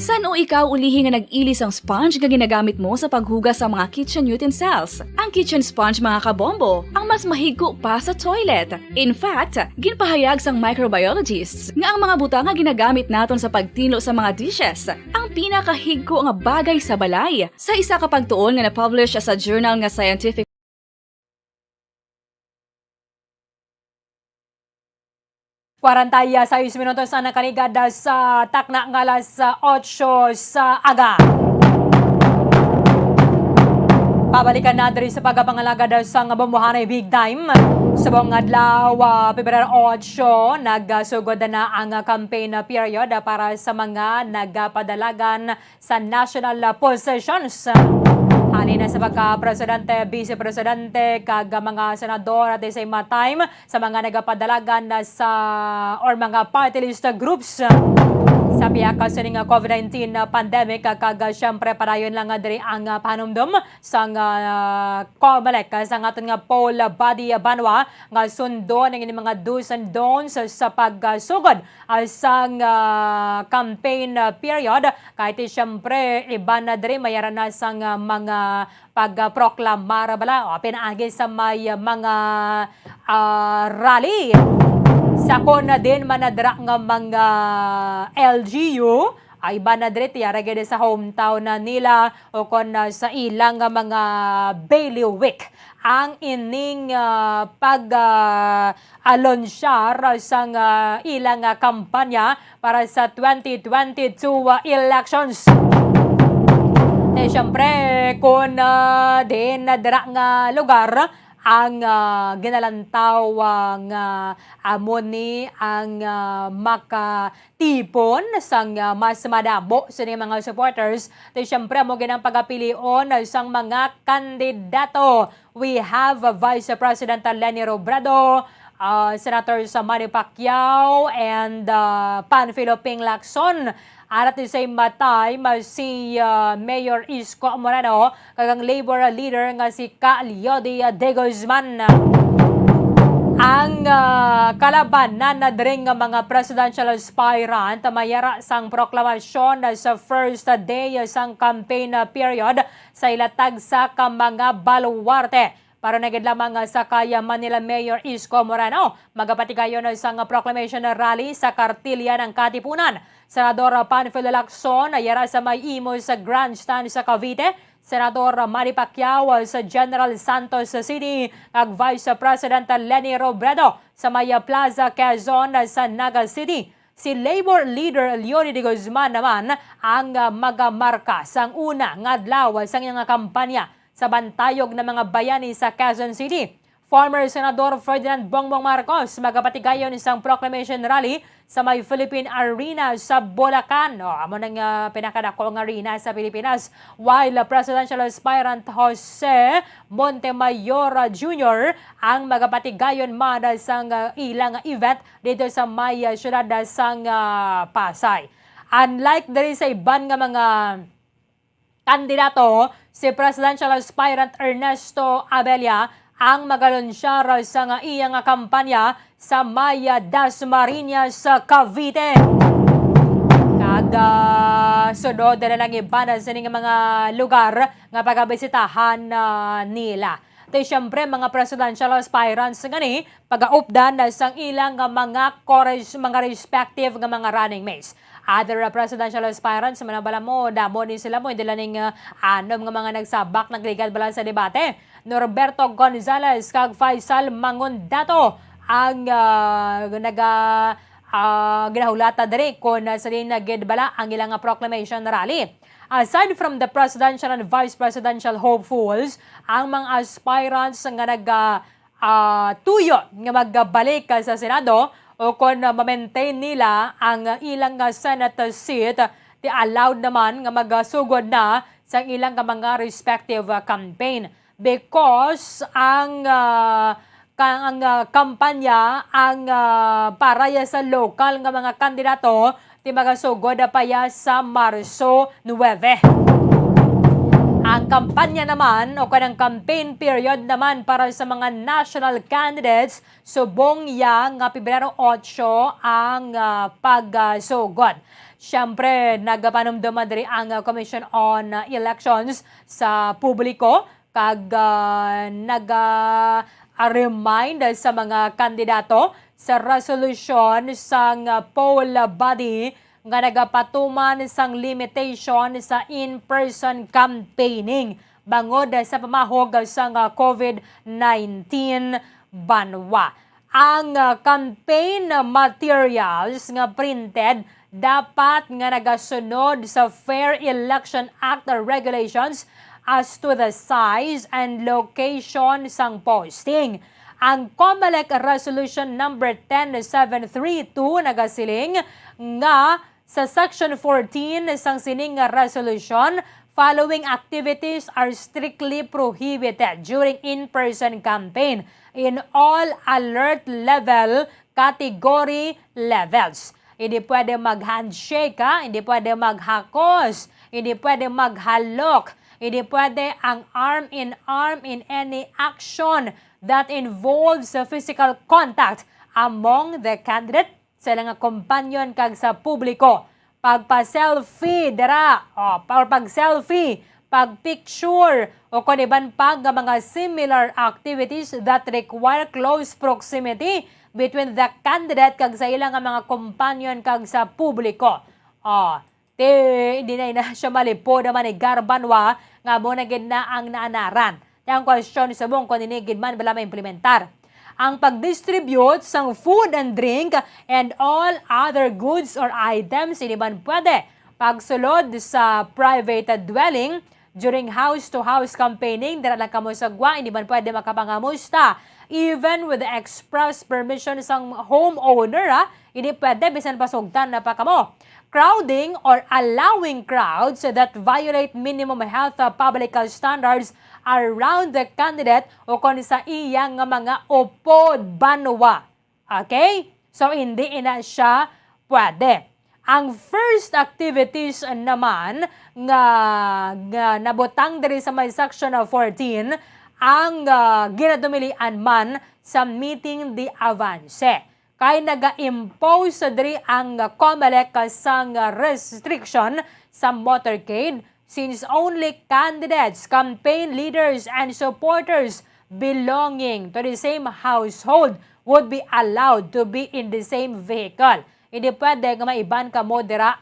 San-o ikaw ulihi nga nag-ili sang sponge nga ginagamit mo sa paghugas sa mga kitchen utensils? Ang kitchen sponge, mga kabombo, ang mas mahigko pa sa toilet. In fact, ginpahayag sang microbiologists nga ang mga butang nga ginagamit naton sa pagtinlo sa mga dishes ang pinakahigko nga bagay sa balay. Sa isa ka pagtuon nga na-publish sa journal nga Scientific Kwarenta y seis minutos ang nakaligad sa takna nga alas otso sa aga. Pabalikan na diri sa pagpangalagad sang Bumbuhanay Big Time. Subong adlaw, ah, Pebrero otso, nagsugod na ang campaign period para sa mga nagapadalagan sa national positions. Halin na sa pagka-presidente, vice-presidente, kag mga senador at the same time sa mga nagapadalagan sa, or mga party list groups sa pihak sining COVID nineteen pandemic, kag siyempre padayon lang diri ang panumdom sang, ah, COMELEC, sang aton nga poll body, Banwa, nga sundon ang ining mga do's and don'ts sa pagsugod ah, sang, ah, campaign, ah, period. Kay ti, siyempre, iban na diri mayara na sang, ah, mga pagproklamar bala, o pinaagi sa may, ah, mga, ah, rally. Sakon na din man na dira nga mga L G U, ay iban na diri ti yara gid sa hometown na nila o kon, ah, sa ilang nga mga bailiwick ang ining, ah, pag, ah, alonsyar sang, ah, ilang, ah, kampanya para sa twenty twenty-two, ah, elections. Te, siyempre, kung, ah, diin na dira nga lugar, ang, ah, ginalantaw, ah, nga amo ni ang, ah, makatipon sang, ah, mas madamo sini mga supporters. Ti siyempre, amo gid ang pagapilion sang mga kandidato. We have, ah, Vice President Leni Robredo, ah, Senator sa Manny Pacquiao, and, ah, Panfilo Ping Lacson. At at the same time, ah, si, ah, Mayor Isko Moreno kag ang Labor leader nga si Ka Leody De Guzman. Ang, ah, kalabanan na diri nga mga presidential aspirant mayara sang proklamasyon sa first day sang campaign, ah, period sa ila tagsa ka mga baluarte. Pero na gid lamang, ah, sa kay, ah, Manila Mayor Isko Moreno, magapatigayon sang proclamation rally sa Cartilla ng Katipunan. Senador, ah, Panfilo Lacson, ah, yara sa may Imus Grandstand sa Cavite. Senador, ah, Manny Pacquiao, ah, sa General Santos City, kag Vice President Leni Robredo sa may, ah, Plaza Quezon, ah, sa Naga City. Si Labor Leader Leody De Guzman naman ang, ah, magamarka sang una nga adlaw sang iyang kampanya sa bantayog na mga bayani sa Quezon City. Former Senador Ferdinand Bongbong Marcos magapatigayon sang proclamation rally sa may Philippine Arena sa Bulacan. O, amo nang, ah, pinakadako nga arena sa Pilipinas. While, ah, presidential aspirant Jose Montemayor, ah, Junior ang magapatigayon man sang, ah, ilang event dito sa may, ah, siyudad, ah, sang, ah, Pasay. Unlike diri sa iban nga mga kandidato, si presidential aspirant Ernesto Abella ang magalunsyar sa nga iya nga kampanya sa may Dasmariñas, Cavite. Kag, ah, sunod na lang iban sini nga mga lugar nga pagabisitahan, ah, nila. Ti siyempre, mga presidential aspirants nga ni pagaupdan sang ilang nga mga kores-, mga respective nga mga running mates. Other, uh, presidential aspirants, manabala mo, damo ni sila mo, hindi lang ning, uh, anom nga mga nagsabak, nagligad bala sa debate. Norberto Gonzales kag Faisal Mangundato ang, uh, naga-, uh, ginahulata diri kung, uh, sa din na gid bala ang ilang, uh, proclamation rally. Aside from the presidential and vice presidential hopefuls, ang mga aspirants nga nag, uh, ah, tuyo nga magbalik sa Senado o kon ma-maintain nila ang ilang, ah, Senate seat, ti allowed naman nga magasugod na sa ilang nga mga respective, ah, campaign. Because ang, ah, ka-, ang, ah, kampanya ang, ah, para ya sa lokal nga mga kandidato ti magasugod pa ya sa Marso nuwebe. Ang kampanya naman o kanang campaign period naman para sa mga national candidates subong ya nga Pebrero otso ang, ah, pagsugod. Siyempre, nagapanumduman diri ang, ah, Commission on, ah, Elections sa publiko kag, ah, naga-, ah, remind sa mga kandidato sa resolusyon sang, ah, poll body nga nagapatuman sang limitation sa in-person campaigning bangod sa pamahog sang, ah, COVID nineteen banwa. Ang, ah, campaign materials nga printed dapat nga nagasunod sa Fair Election Act regulations as to the size and location sang posting. Ang COMELEC Resolution Number ten seven three two nagasiling nga sa Section fourteen sang sining nga resolution, following activities are strictly prohibited during in-person campaign in all alert level category levels. Hindi pwede mag-handshake, ha? Hindi pwede maghakos. Hindi pwede maghalok. Hindi pwede ang arm in arm in any action that involves a physical contact among the candidate sa ilang kompanyon kag sa publiko. Pagpa-selfie dira, o, pa-, or pag-selfie, pag-picture, o kon iban pa nga mga similar activities that require close proximity between the candidate kag sa ila nga mga kompanyon kag sa publiko. O, ti, hindi na, ina siya malipod naman ni Garbanwa nga mo na gid na ang naanaran. Ti ang question subong kung ini gid man bala maimplementar. Ang pag-distribute sang food and drink and all other goods or items, hindi man pwede pagsulod sa private dwelling During house-to-house campaigning, dira lang kamo sa gwa, hindi man pwede makapangamusta. Even with the express permission sang homeowner, ah, hindi pwede, bisan pasugtan na pa kamo. Crowding or allowing crowds that violate minimum health, uh, public health standards around the candidate o kon sa iya nga mga upod banwa. Okay? So, hindi ina siya pwede. Ang first activities naman nga, nga nabutang diri sa may section of fourteen, ang, ah, ginadumilian man sa meeting the avance. Kay naga-impose diri ang COMELEC sang restriction sa motorcade, since only candidates, campaign leaders, and supporters belonging to the same household would be allowed to be in the same vehicle. Hindi pwede nga may iban kamo dira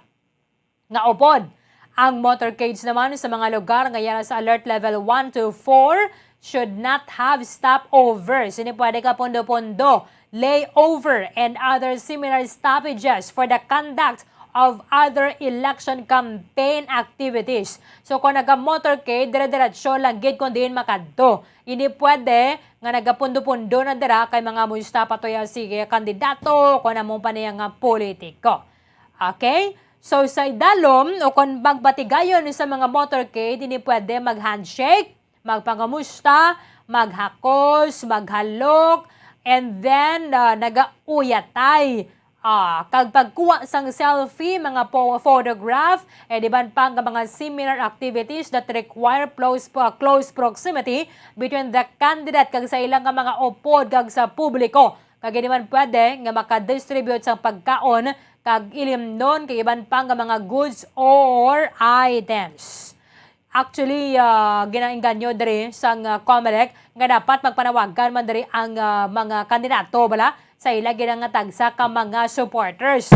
nga upod. Ang motorcades naman sa mga lugar nga yara sa alert level one to four should not have stopovers. Hindi pwede ka pundo-pundo, layover, and other similar stoppages for the conduct of other election campaign activities. So, kung naga-motorcade, dire-diretso lang gid kung diin makadto. Hindi pwede nga nagapundo-pundo na dira kay mangamusta pa to ya sige kandidato o kon amo pa niya nga politiko. Okay? So, sa idalom o kon magbatigayon sa mga motorcade, hindi pwede mag-handshake, magpangamusta, maghakos, maghalok, and then, ah, nagauyatay. Ah, kag pagkuha sang selfie, mga po-, photograph, and iban pa nga mga similar activities that require close, uh, close proximity between the candidate kag sa ilang nga mga upod kag sa publiko. Kag hindi man pwede nga makadistribute sang pagkaon kag ilimnon kag iban pa nga mga goods or items. Actually, ah, ginaengganyo diri sang, ah, COMELEC nga dapat magpanawagan man diri ang, ah, mga kandidato bala sa ila gid nga tagsa ka mga supporters.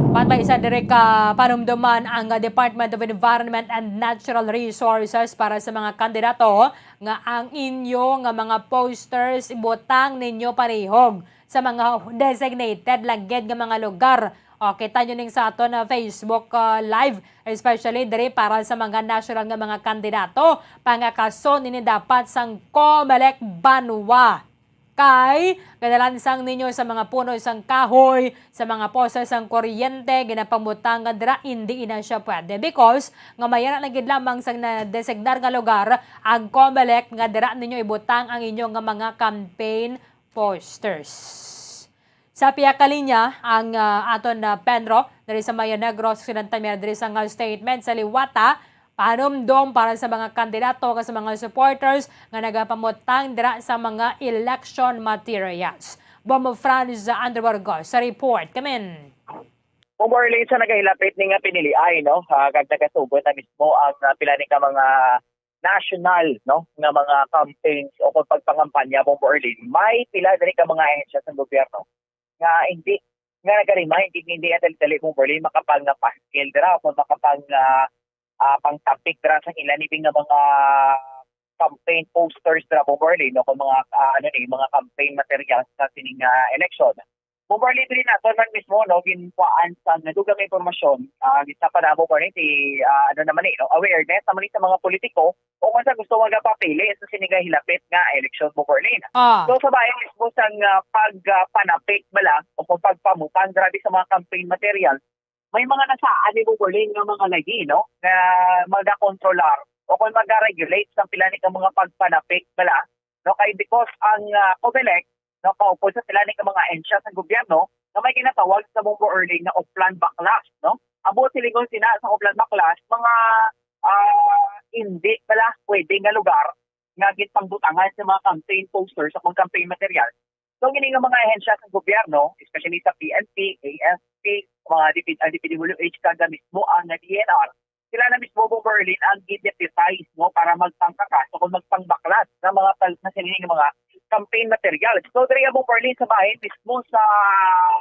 Patay sa diri ka panumduman ang, ah, Department of Environment and Natural Resources para sa mga kandidato nga ang inyo nga mga posters ibutang ninyo parihog sa mga designated lang gid nga mga lugar. O, kita nyo ning sa aton na Facebook, ah, Live, especially diri para sa mga national nga mga kandidato. Pangakason ini dapat sang COMELEC banwa. Kay kadalansang ninyo sa mga puno sang kahoy, sa mga poste sang kuryente, ginapamutangan dira, hindi ina siya pwede because nga mayara na gid lamang sang nadesignar nga lugar ang COMELEC nga dira ninyo ibutang ang inyo nga mga campaign posters. Sa pihak ka linya, ang, ah, aton na Penro diri sa Mayo Negros, Occidental, may diri sang statement sa liwata, panumdom para sa mga kandidato kag sa mga supporters nga nagapamutang dira sa mga election materials. Bombo Franz Andrew Burgos sa report. Kamin. Kung more or less sa nagahilapit ni nga piniliay, no? Ah, kag nagasugod na mismo ang, ah, pila ni ka mga national, no, nga mga campaigns o kung pagpangampanya, Bombo Erlin, may pila diri ka mga ahensya sa gobyerno nga hindi, nga nag-remind, hindi, hindi dali-dali, Bombo Erlin, makapag nga paskil dira o kung makapag nga, ah, pangtapik dira sa ila ni nga mga campaign posters dira, Bombo Erlin, no, kung mga, ah, ano ni, mga campaign materials sa sining, ah, election. Bombo Erlin, diri naton man mismo, no, ginkuhaan sa nadugang nga impormasyon, ah, gid sa panamo, Bombo Erlin, si, ah, ano naman ni, no, awareness naman ni sa mga politiko o kung sa gusto magapapili sa sini nga hilapit nga eleksyon, Bombo Erlin. Ah. So, sa bahin mismo sang, ah, pag, ah, panapik bala o kung pagpamutang grabe sa mga campaign material, may mga nasaan ni, Bombo Erlin, nga mga lagi, no, nga magakontrolar o kung magaregulate sa pila ni ka mga pagpanapik bala, no, kay because ang, ah, COMELEC, no, kaupod sa sila ni ka mga ahensya sa gobyerno nga may ginatawag sa, Bombo Erlin, nga Oplan Baklas, no? Ang buot silingon sina sa Oplan Baklas, mga, ah, hindi bala pwede nga lugar nga ginpangbutangan sa mga campaign posters o kung campaign material. So, kini nga mga ahensya sa gobyerno, especially sa P N P, A F P, mga D P, ang D P W H, kag mismo ang D N R, sila na mismo, Bombo Erlin, ang gin-deputize, no, para magpangkakas o kung magpangbaklas ng mga pal-, na sila nga mga campaign materials. So, diri, Bombo Erlin, sa bahin mismo sa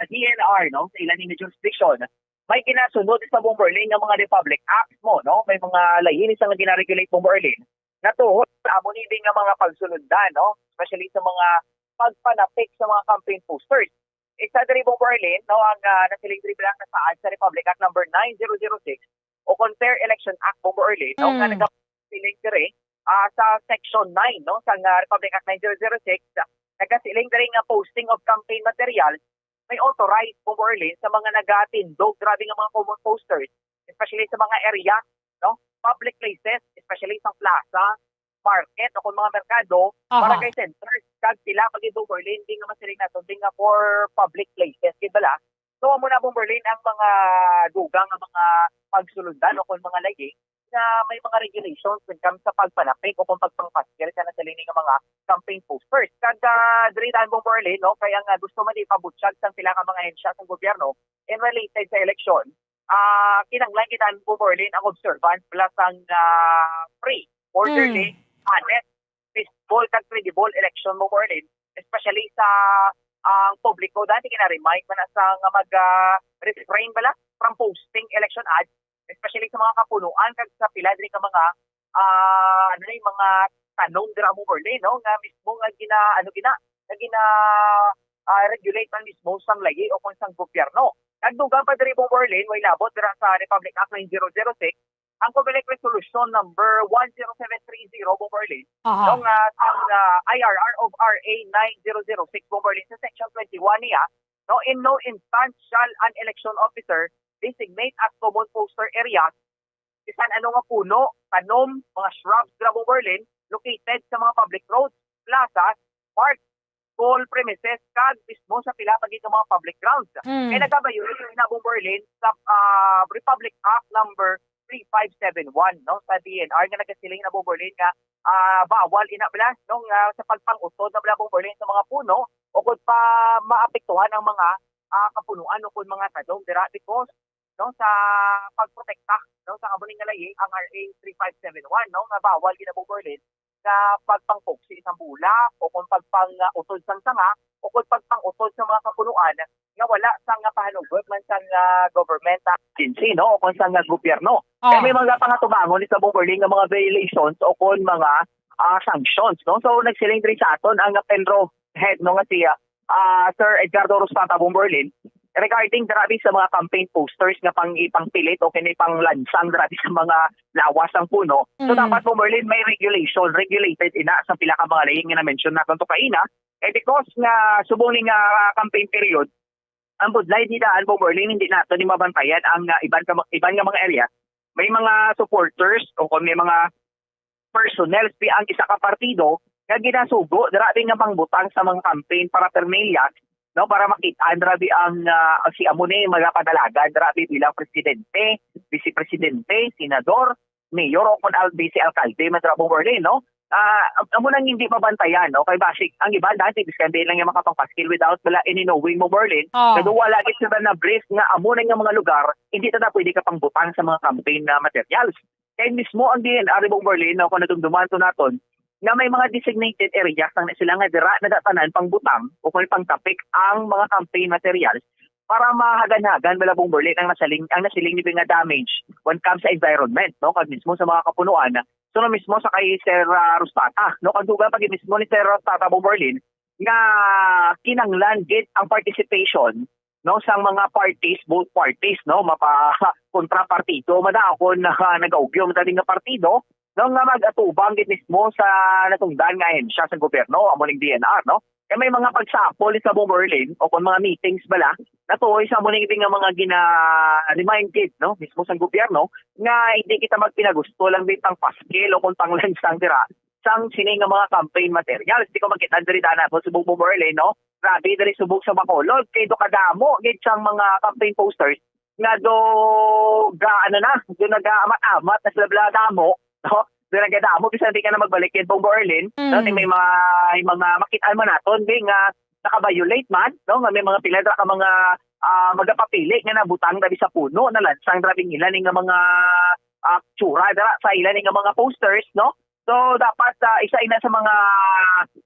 D N R, no, sa ilang nga jurisdiction, may ginasunod sa, Bombo Erlin, nga mga Republic Acts mo, no? May mga lain sa nga ginaregulate, Bombo Erlin, na tuhod sa amo ni nga mga pagsunundan, no? Especially sa mga pagpanapik sa mga campaign posters. Isa diri, Bombo Erlin, no, ang, ah, nasiling diri bilang nasaad sa Republic Act number nine zero zero six, o kon Fair Election Act, Bombo Erlin, no, nga Mm. nagasiling diri, ah, sa Section nine, no, sa nga Republic Act nine zero zero six, nagasiling diri nga posting of campaign materials may authorized, Bombo Erlin, sa mga nagatindog, grabe nga mga common posters, especially sa mga area, no, public places, especially sa plaza, market, o kung mga merkado, Aha. barangay centers, kag pila pa gid, Bombo Erlin, di nga masiling nato, di nga for public places, gid bala. So, amo na, Bombo Erlin, ang mga dugang nga mga pagsulundan o kung mga layi nga may mga regulations when comes sa pagpanapig o kung pagpangpaskil sa nasiling nga mga campaign posters. Kag, ah, diri dan, Bombo Erlin, no, kay ang, ah, gusto man ipabutyag sang pila ka mga ahensya sang gobyerno in related sa eleksyon, ah, kinahanglan gid, Bombo Erlin, ang observance bala sang, ah, free, orderly, Mm. honest, peaceful, kag credible election, Bombo Erlin, especially sa ang publiko. Dati gina-remind man na sa nga mag, ah, refrain bala from posting election ads, especially sa mga kapunuan kag sa pila diri ka mga, ah, ano na yung mga tanom dira, Bombo Erlin, no, nga mismo nga gina, ano, gina, nga gina, ah, regulate man mismo sang layi o kung sang gobyerno. Nagdugang pa diri, Bombo Erlin, way labot dira sa Republic Act nine zero zero six, ang Comelec Resolution number one zero seven three zero, Bombo Erlin, Aha. no, nga sang, ah, I R R of R A nine zero zero six, Bombo Erlin, sa Section twenty-one niya, no, in no instance shall an election officer designate as common poster areas bisan ano nga puno, tanom, mga shrubs, dira, Bombo Erlin, located sa mga public roads, plazas, parks, school premises, kag mismo sa pila pa gid nga mga public grounds. Mm. Kay nagabayo ina, Bombo Erlin, sa, ah, Republic Act number three five seven one, no, sa D N R, nga nagasiling na, Bombo Erlin, nga, ah, bawal ina bala, no, nga sa pagpang-utod na bala, Bombo Erlin, sa mga puno o kung pa maapektuhan ang mga, ah, kapunuan o kung mga tanom dira because, no, sa pagprotekta, no, sa amo ni nga layi ang R A three five seven one, no, nga bawal gid, Bombo Erlin, nga pagpangpuksi sang bulak o kung pagpang-utod sang sanga o kung pagpang-utod sa mga kapunuan nga wala sang pahanugot man sang, ah, government agency, no, o kung sang, ah, gobyerno. Ah. Kay may mga pangatubangon ni sa, Bombo Erlin, nga mga violations o kung mga, ah, sanctions, no. So, nagsiling diri sa aton ang Penro head, no, nga si, ah, ah, Sir Edgardo Rosata, Bombo Erlin, regarding grabe sa mga campaign posters nga pang ipangpilit o kini panglansang grabe sa mga lawas sang puno. So, Mm. dapat, Bombo Erlin, may regulation, regulated ina sa pila ka mga layi nga na-mention naton to kaina. Eh, because nga subong ni nga campaign period, ang budlay di daan, Bombo Erlin, hindi nato ni mabantayan ang, ah, iban ka, iban nga mga area. May mga supporters o kung may mga personnel ang isa ka partido nga ginasugo dira di nga pangbutang sa mga campaign paraphernalia, no, para makit-an dira di ang, ah, si amo ni mga padalagan dira di bilang presidente, vice presidente, senador, mayor o kung al-, vice alkalde man dira, Bombo Erlin, no? Ah, am-, amo nang hindi mabantayan, no? Kay basig ang iban dati biskan di lang yung makapangpaskil without wala any knowing, Bombo Erlin. Oh. Kaya wala gid sila na brief nga amo na nga mga lugar, hindi na pwede ka pangbutang sa mga campaign na materials. Kay mismo ang D N R, Bombo Erlin, no, kung nadumduman to naton, nga may mga designated areas lang na sila nga dira na datanan pangbutang o kung pangtapik ang mga campaign materials para mahagan-hagan bala, Bombo Erlin, ang nasiling, ang nasiling ni nga damage when comes sa environment, no, kag mismo sa mga kapunuan. So, no, mismo sa kay Sir, ah, Rostata, no, kag dugang pa gid mismo ni Sir Rostata, Bombo Erlin, nga kinahanglan gid ang participation, no, sang mga parties, both parties, no, mapa kontrapartido man na ako na nagaugyo man nga partido, no, nga mag-atubang gid mismo sa natungdan nga ahensya sa gobyerno, amo ning D N R, no. Kay may mga pagsapol sa, Bombo Erlin, o kung mga meetings bala, natuoy sa amo ning nga mga gina-remind gid, no, mismo sa gobyerno, nga hindi kita magpinagusto lang din pang paskil o kung panglansang dira sang sini nga mga campaign materials. Di ko makita diri dana po subong, Bombo Erlin, no? Grabe diri subong sa Bacolod, kay do kadamo gid sang mga campaign posters nga do ga, ano na, do nagaamat-amat na sila bala damo, no? Do nagadamo, bisan di ka na magbalik kay Bombo Erlin, no? Mm. Di may mga, may mga makit-an man naton, di nga naka-violate man, no? Nga may mga pila ra ka mga, ah, magapapili nga nabutang grabe sa puno, nalansang grabe nila ni nga mga, ah, tsura dira sa ila ni nga mga posters, no? So, dapat, ah, isa ina sa mga,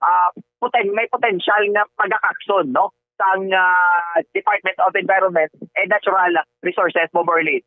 ah, poten-, may potential nga pagakakson, no, sang, ah, Department of Environment and Natural Resources, Bombo Erlin.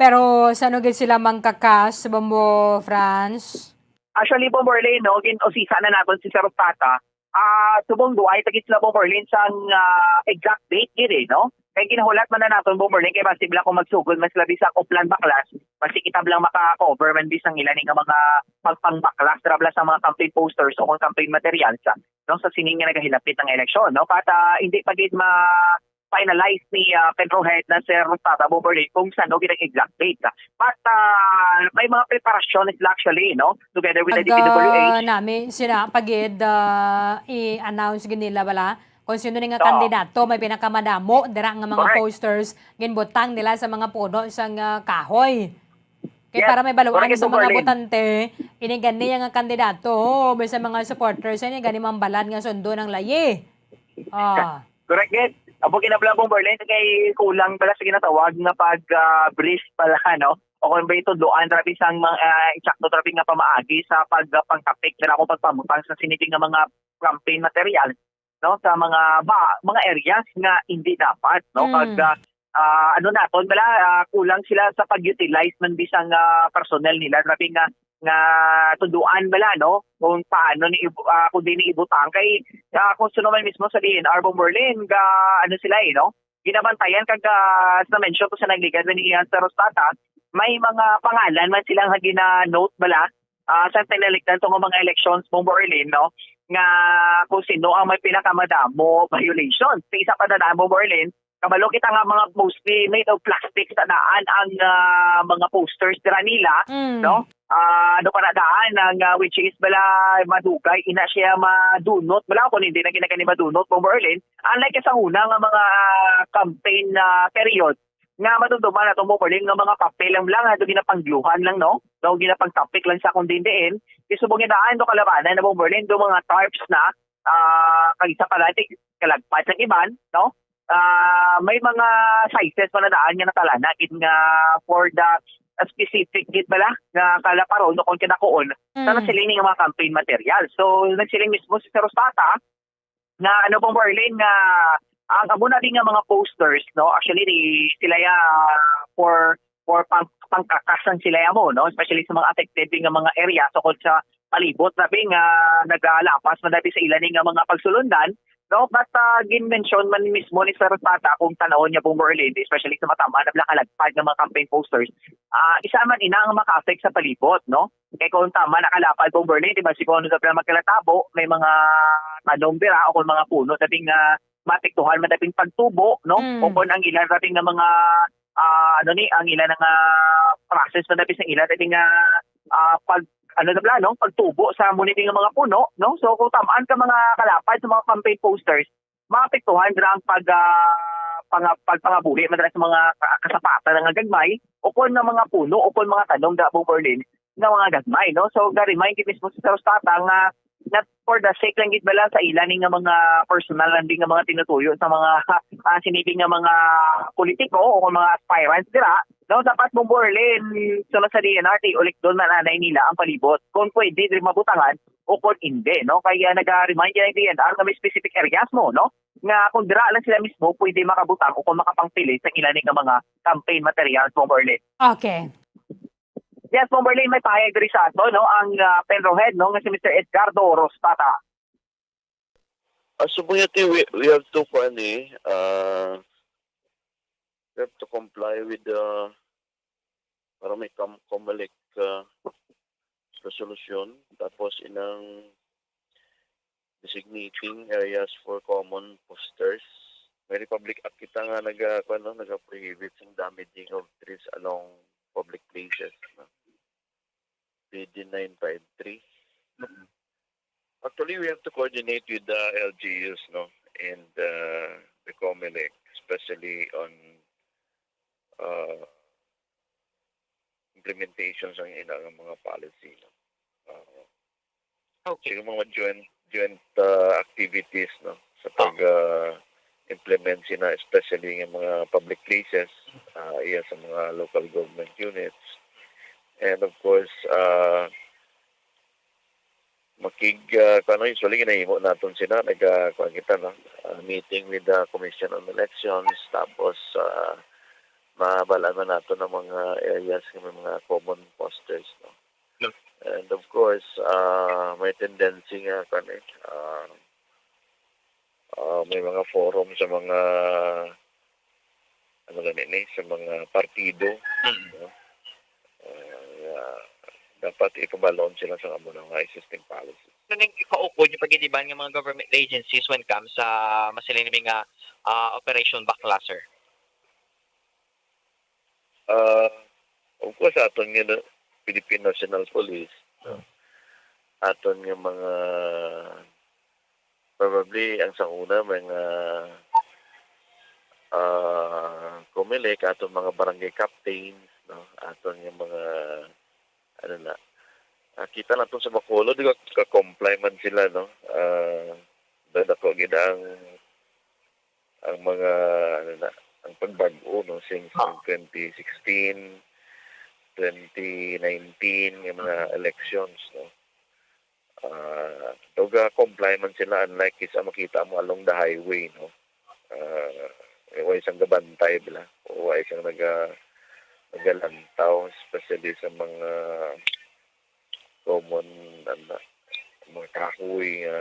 Pero sa ano gid sila mangkakas, Bombo Franz? Actually, Bombo Erlin, no, gin-usisa na naton si Sir Tata. Ah, subong duay ta gid sila, Bombo Erlin, sang, ah, exact date gid, eh, no? Kay ginahulat man na naton, Bomberlin, kay basi bala kung magsugod man sila bisan uplan baklas, basi kita bala maka-cover man bisan ila ni nga mga pagpangbaklas dira bala sa mga campaign posters o kung campaign materials, ah, no, sa sini nga nagahinapit ang eleksyon, no? But, ah, hindi pa gid ma-finalize ni, ah, Pedro Head na Sir Rosata, Bomberlin, kung sano gid ang exact date. But, ah, may mga preparasyon sila actually, no? Together with the Pag, D P W H. Ah, nami sila pagid, ah, i-announce gid nila bala kung sino ni nga Oo. kandidato may pinakamadamo dira nga mga Correct. posters ginbutang nila sa mga puno sang, ah, kahoy. Kay Yes. para may baluan Correct, sa mga Bomberlin. botante, ini gani nga kandidato, o may sa mga supporters, ini gani mambalan nga sundo ng layi. Ah. Correct, gid. Amo gid na bala, Bomberlin, kay kulang bala sa ginatawag nga pag, ah, brief bala, no? O kung ba'y tudloan, grabe sang mga, ah, insakto, grabe nga pamaagi sa pag, ah, pangtapik nila kung pagpamutang sa sini nga mga campaign material, no? Sa mga ba, mga areas nga hindi dapat, no? Pag, Mm. ah, ah, ano naton bala, ah, kulang sila sa pag-utilize man bisang, ah, personnel nila. Grabe nga, nga tudloan bala, no? Kung paano ni ibu-, ah, kung di ni ibutang kay, ah, kung sino man mismo sa D N R, Bomberlin, ga, ano sila, eh, no? Ginabantayan kag, ah, sa mention ko sa nagligad ni Ian Sarostata, may mga pangalan man sila nga gina-note bala, ah, sa tinalikdan to nga mga elections, Bomberlin, no? Nga kung sino ang may pinakamadamo violations. Sa isa pa na daan, Bomberlin, kabalo kita nga mga mostly made of plastic sa daan ang, ah, mga posters dira nila, Mm. no? Ah, ano pa na daan ang, ah, which is bala madugay, ina siya madunot. Bala kung hindi na ginagani madunot, Bomberlin. Unlike sa una nga mga campaign, ah, period, nga madumduman nato, Bomberlin, nga mga papel lang, lang, ato ginapangluhan lang, no? No, ginapangtapik lang sa kung din-diin. Isubong nga daan, no, kalabanan na, Bomberlin, do mga tarps na, ah, kag isa pa dati, kalagpas ang iban, no? Ah, may mga sizes pa na daan nga natalana, gid nga for the specific, gid bala, nga kalaparon, no, kung kinakuon, Mm. sana sila ni nga mga campaign material. So, nagsiling mismo si Sir Rosata, nga ano, Bomberlin, nga ang amo na din nga mga posters, no? Actually, di sila ya for, for pang, pangkakas ang sila ya mo, no? Especially sa mga affected din nga mga area, so kung sa palibot na din nga nagalapas man dati sa ila ni nga mga pagsulundan, no? But, ah, gin-mention man mismo ni Sir Tata kung tanawon niya, Bomberlin, especially sa matamaan na bala kalagpad nga mga campaign posters, ah, isa man ina ang maka-affect sa palibot, no? Kay kung tama nakalapad, Bomberlin, di ba, si Kono sa pila magkalatabo, may mga tanom dira o kung mga puno, dating, ah, maapektuhan man dating pagtubo, no? Mm. O kung ang ilan dating nga mga, ah, ano ni, ang ilan nga process man dating sa ilan dating nga, ah, pag, ano na bala, no? Pagtubo sa muni nga mga puno, no? So, kung tamaan ka mga kalapad sa mga campaign posters, maapektuhan dira ang pag, ah, panga-, pagpangabuhi man dira sa mga ka-, kasapatan nga gagmay, o kon nga mga puno, o kon mga tanom dira, Bomberlin, nga mga gagmay, no? So, ga-remind gid mismo si Sir Tata nga, not for the sake lang gid bala sa ila ni nga mga personal lang din nga mga tinutuyo sa mga, ah, sinibi nga mga politiko o kon mga aspirants dira, no? Dapat, Bomberlin, sa, sa D N R, ti ulik doon mananay nila ang palibot. Kung pwede, diri mabutangan, o kon hindi, no? Kaya naga-remind yan ang D N R nga may specific areas mo, no? Nga kung dira lang sila mismo pwede makabutang o kung makapangpili sa ila ni nga mga campaign materials, Bomberlin. Okay. Yes, Bomberlin, may pahayag diri sa ato, no? Ang, ah, Penro Head, no? Nga si Mister Edgardo Rostata. Ah, so, bunyati, we, we have to, kuan, eh, ah, we have to comply with the, para may com-, COMELEC, ah, resolution, tapos inang designating areas for common posters. May Republic Act kita nga naga, kuan, no, naga-prohibit sa damaging of trees along public places, no? P D nine five three. Mm. Actually, we have to coordinate with the L G Us, no, and, uh, the COMELEC, especially on, uh, implementation sa ilang mga policy, no? Uh, Okay. Siguro mga joint, joint, uh, activities, no, sa pag, uh, implement sina, especially ng mga public places, uh, iya sa mga local government units. And of course, uh, makig, ah, kung ano, usually ginahimo naton sina, nag, ah, kuwan kita, no? Ah, meeting with the Commission on Elections, tapos, ah, mabalaan man naton ang mga areas nga may mga common posters, no? No. And of course, ah, may tendency nga, kuwan, eh, ah, ah, may mga forum sa mga ano gani ni, sa mga partido, Mm. no? Ah, nga dapat ipabalon sila sa amo na nga existing policy. Ano ning ikaukod yung pag-idiban nga mga government agencies when comes sa masiling nga, ah, Operation Bakla, sir? Ah, of course, aton nga na, Philippine National Police, no? Ah. Aton nga mga, probably, ang sa una, mga, ah, Comelec, aton mga barangay captains, no? Aton nga mga, ano na, ah, kita naton sa Bacolod, ka-, ka-comply man sila, no? Ah, dako gid ang, ang mga, ano na, ang pagbag-o, no, since Ah. ang twenty sixteen, twenty nineteen, yung mga elections, no. Ah, though ga-comply man sila, unlike sa makita mo along the highway, no. Ah, way sang gabantay bala, o way sang naga-, nagalantaw, especially sa mga common, ano, mga kahoy nga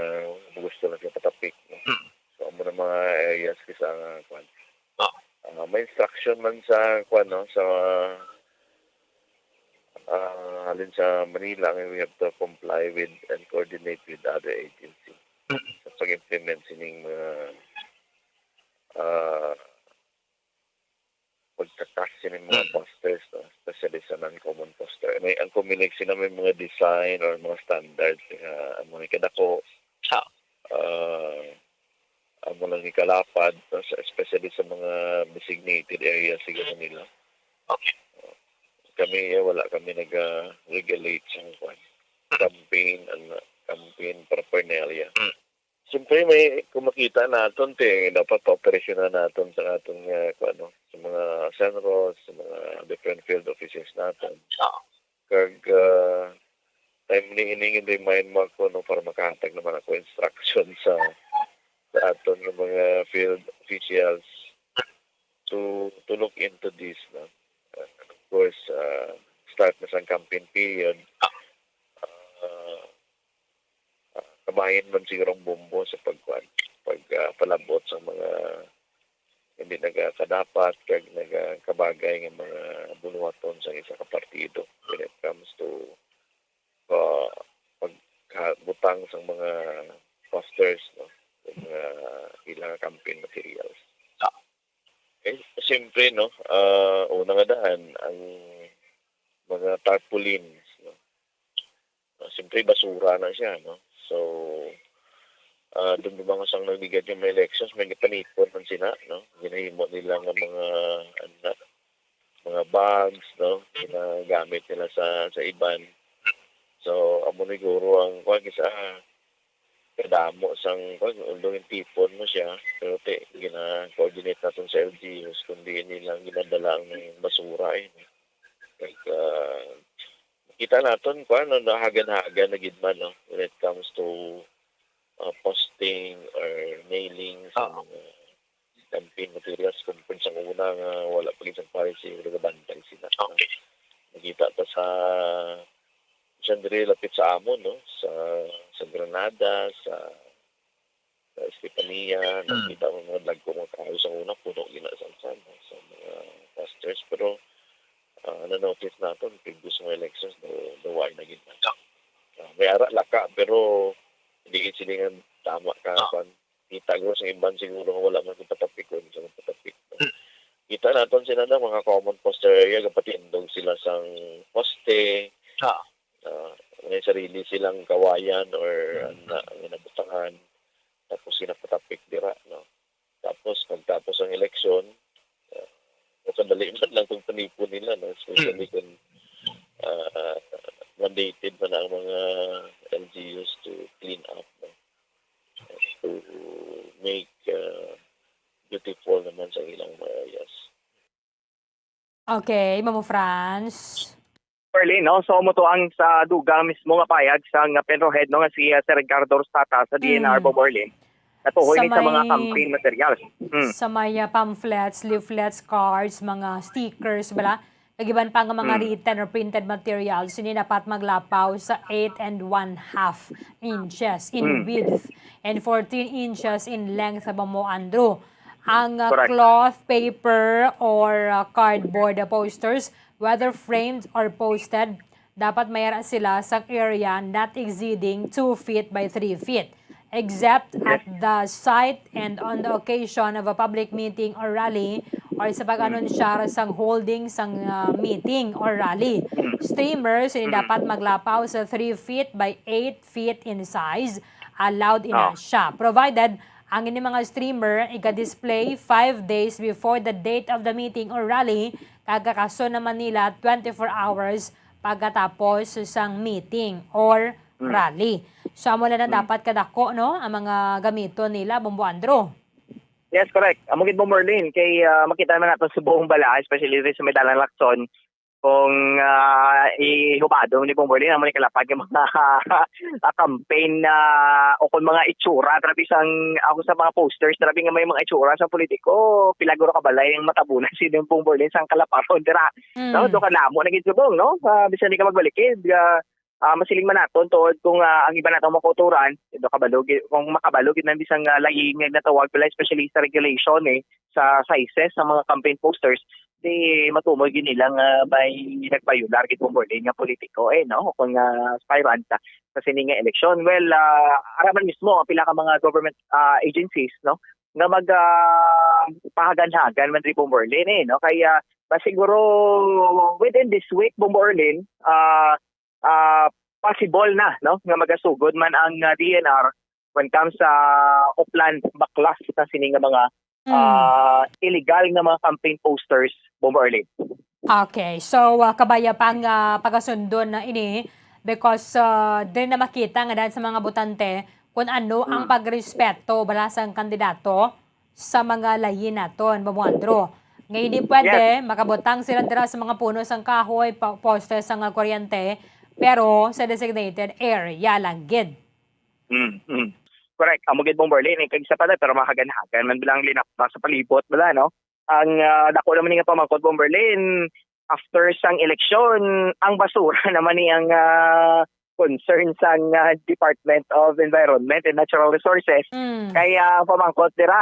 gusto lang siya patapik, no? Mm. So, amo na mga areas kisa nga, kwan. Ah. Ah, may instruction man sa, kwan, no, sa, ah, halin sa Manila, nga we have to comply with and coordinate with other agencies Mm. sa pag-implement sining mga, ah, pagkakas sini mga Mm. posters, no? Especially sa non-common poster. May, ang Comelec sila may mga design or mga standards nga amo ni kadako. Ah. Ah, amo lang ni kalapad, no? Sa, especially sa mga designated areas siguro nila. Okay. Kami, eh, wala kami naga-regulate sa kwan. Mm. Campaign, ano, campaign paraphernalia. Mm. Siyempre, may, kung makita naton, ti, dapat paoperasyonan naton sa aton nga, kung ano, sa mga SENROs, sa mga different field offices naton. Oo. Kag, ah, timely ini nga remind mo ako, no, para makahatag naman ako instruction sa, sa aton nga mga field officials to, to look into this, no. Ah, of course, ah, start na sang campaign period. Ah, ah, kabahin man siguro ang bombo sa pagkuan, pag, ah, palabot sa mga hindi nagakadapat kag nagakabagay nga mga bunuhaton sa isa ka partido when it comes to, ah, pagbutang sa mga posters, no, sa mga ilang campaign materials. Ah. Eh, siyempre, no, ah, una nga daan, ang mga tarpaulins, no. Ah, siyempre, basura na siya, no? So, ah, doon ba mga sang nagligad yung mga elections, may panipon man sila, no? Ginahimo nila nga mga, ano na, mga bags, no? Ginagamit nila sa, sa iban. So, amo ni guro ang, kuwan, kisa, kadamo sang, kuwan, although yung tipon mo siya, pero ti, gina-coordinate natin sa L G Us, kundi nilang ginadala ang basura, eh. Like, ah, kita naton, kuwan, no, nahagad-hagad na gid man, no, when it comes to, ah, posting or mailing sa Oo. mga campaign materials, kung, kung sa una nga wala pa gid sa policy, nagabantay sila. Okay. Nakita ta sa, sa diri lapit sa amon, no, sa, sa Granada, sa sa Estefania, Mm. nakita mo mga dagko nga kahoy sa una, puno gina sa, sa, sa mga pastures. Pero, ah, na-notice naton, previous mga elections, daw, daw wala na gid. Ah, may ara laka, pero hindi gid sila nga tama ka, Ah. kwan. Kita ko sa iban siguro nga wala man gipatapikon sa mga patapik. Mm. Kita naton sila na mga common poster area, gapatindog sila sang poste. Ah. Ah, may sarili silang kawayan or Mm. ana nga nabutangan. Tapos ginapatapik dira, no? Tapos, pagtapos ang eleksyon, ah, kadali man lang kung panipon nila, no? Especially Mm. kung, ah, mandated man ang mga L G Us to clean up, no? To make, ah, beautiful naman sa ilang mga areas. Okay, Mamo Franz. Berlin, no? So, amo to ang sa dugang mismo nga pahayag sang Penro Head, no, nga si, ah, Sir Edgardo Rosata sa D N R, Mm. Bobo Berlin. Natuhoy Sa ni sa mga may, campaign materials. Mm. sa may, ah, pamphlets, leaflets, cards, mga stickers, bala, kag iban pa nga mga Mm. written or printed materials, hindi dapat maglapaw sa eight and one half inches in Mm. width and fourteen inches in length, Mamo Andrew. Ang, ah, Correct. cloth, paper, or, ah, cardboard, ah, posters, whether framed or posted, dapat may ara sila sa area not exceeding two feet by three feet, except Yes. at the site and on the occasion of a public meeting or rally, or sa pag-anunsiyar sang holding sang, ah, meeting or rally. Mm. Streamers ini Mm. dapat maglapaw sa three feet by eight feet in size. Allowed ina Oh. siya, provided ang ini mga streamer iga-display five days before the date of the meeting or rally, kag kakason naman nila twenty-four hours pagkatapos sang meeting or Mm. rally. So, amo na lang Mm. dapat kadako, no, ang mga gamiton nila, Bombo Andrew. Yes, correct. Amo gid, Bombo Arlene, kay, ah, makita naman nato sa buong bala, especially diri sa may Dalan Lacson, kung, ah, ihubado ni Bombo Arlene, amo ni kalapad nga mga, ah, campaign na, o kung mga itsura, grabe sang, ako sa mga posters, grabe nga may mga itsura sa politiko, pila guro kabalay ang matabunan si Bombo Arlene sang kalaparon dira. Mm. No, do ka namo na gid subong, no? Ah, bisan di ka magbalikid, ah, ah, masiling man naton tuod kung, ah, ang iba nato makauturan, do kabalo gid, kung makabalo gid man bisang, ah, layi nga natawag pala, especially sa regulation, eh, sa sizes sa mga campaign posters, di matumo gid nila nga may nagbayular gid, Bombo Arlene, nga politiko, eh, no? O kung, ah, aspirant sa, sa sini nga eleksyon. Well, ah, ara man mismo ang pila ka mga government, ah, agencies, no, nga mag, ah, pahaganhagan man diri, Bombo Arlene, eh, no? Kaya, ba, siguro within this week, Bombo Arlene, ah, ah, possible na, no, nga magasugod man ang, ah, D E N R when comes sa Oplan, baklas na sini nga mga, Mm. ah, illegal nga mga campaign posters, Bombo Arlene. Okay. So, ah, kabaya pa ang, ah, pagasundon na ini because, ah, diri na makita nga dahil sa mga botante kung ano ang Mm. pagrespeto bala sang kandidato sa mga layi naton, Bombo Andrew. Nga hindi pwede, Yes. makabutang sila dira sa mga puno sang kahoy, pa-, poste sang, ah, kuryente, pero sa designated area lang gid. Mm, mm. Correct. Amo gid, Bombo Arlene, eh, kag isa pa na, pero mahaganhagan man bilang linakpak sa palibot bala, no? Ang, ah, dako naman nga pamangkot, Bombo Arlene, after sang eleksyon, ang basura naman ni ang, ah, concern sang, ah, Department of Environment and Natural Resources. Mm. Kaya ang pamangkot dira,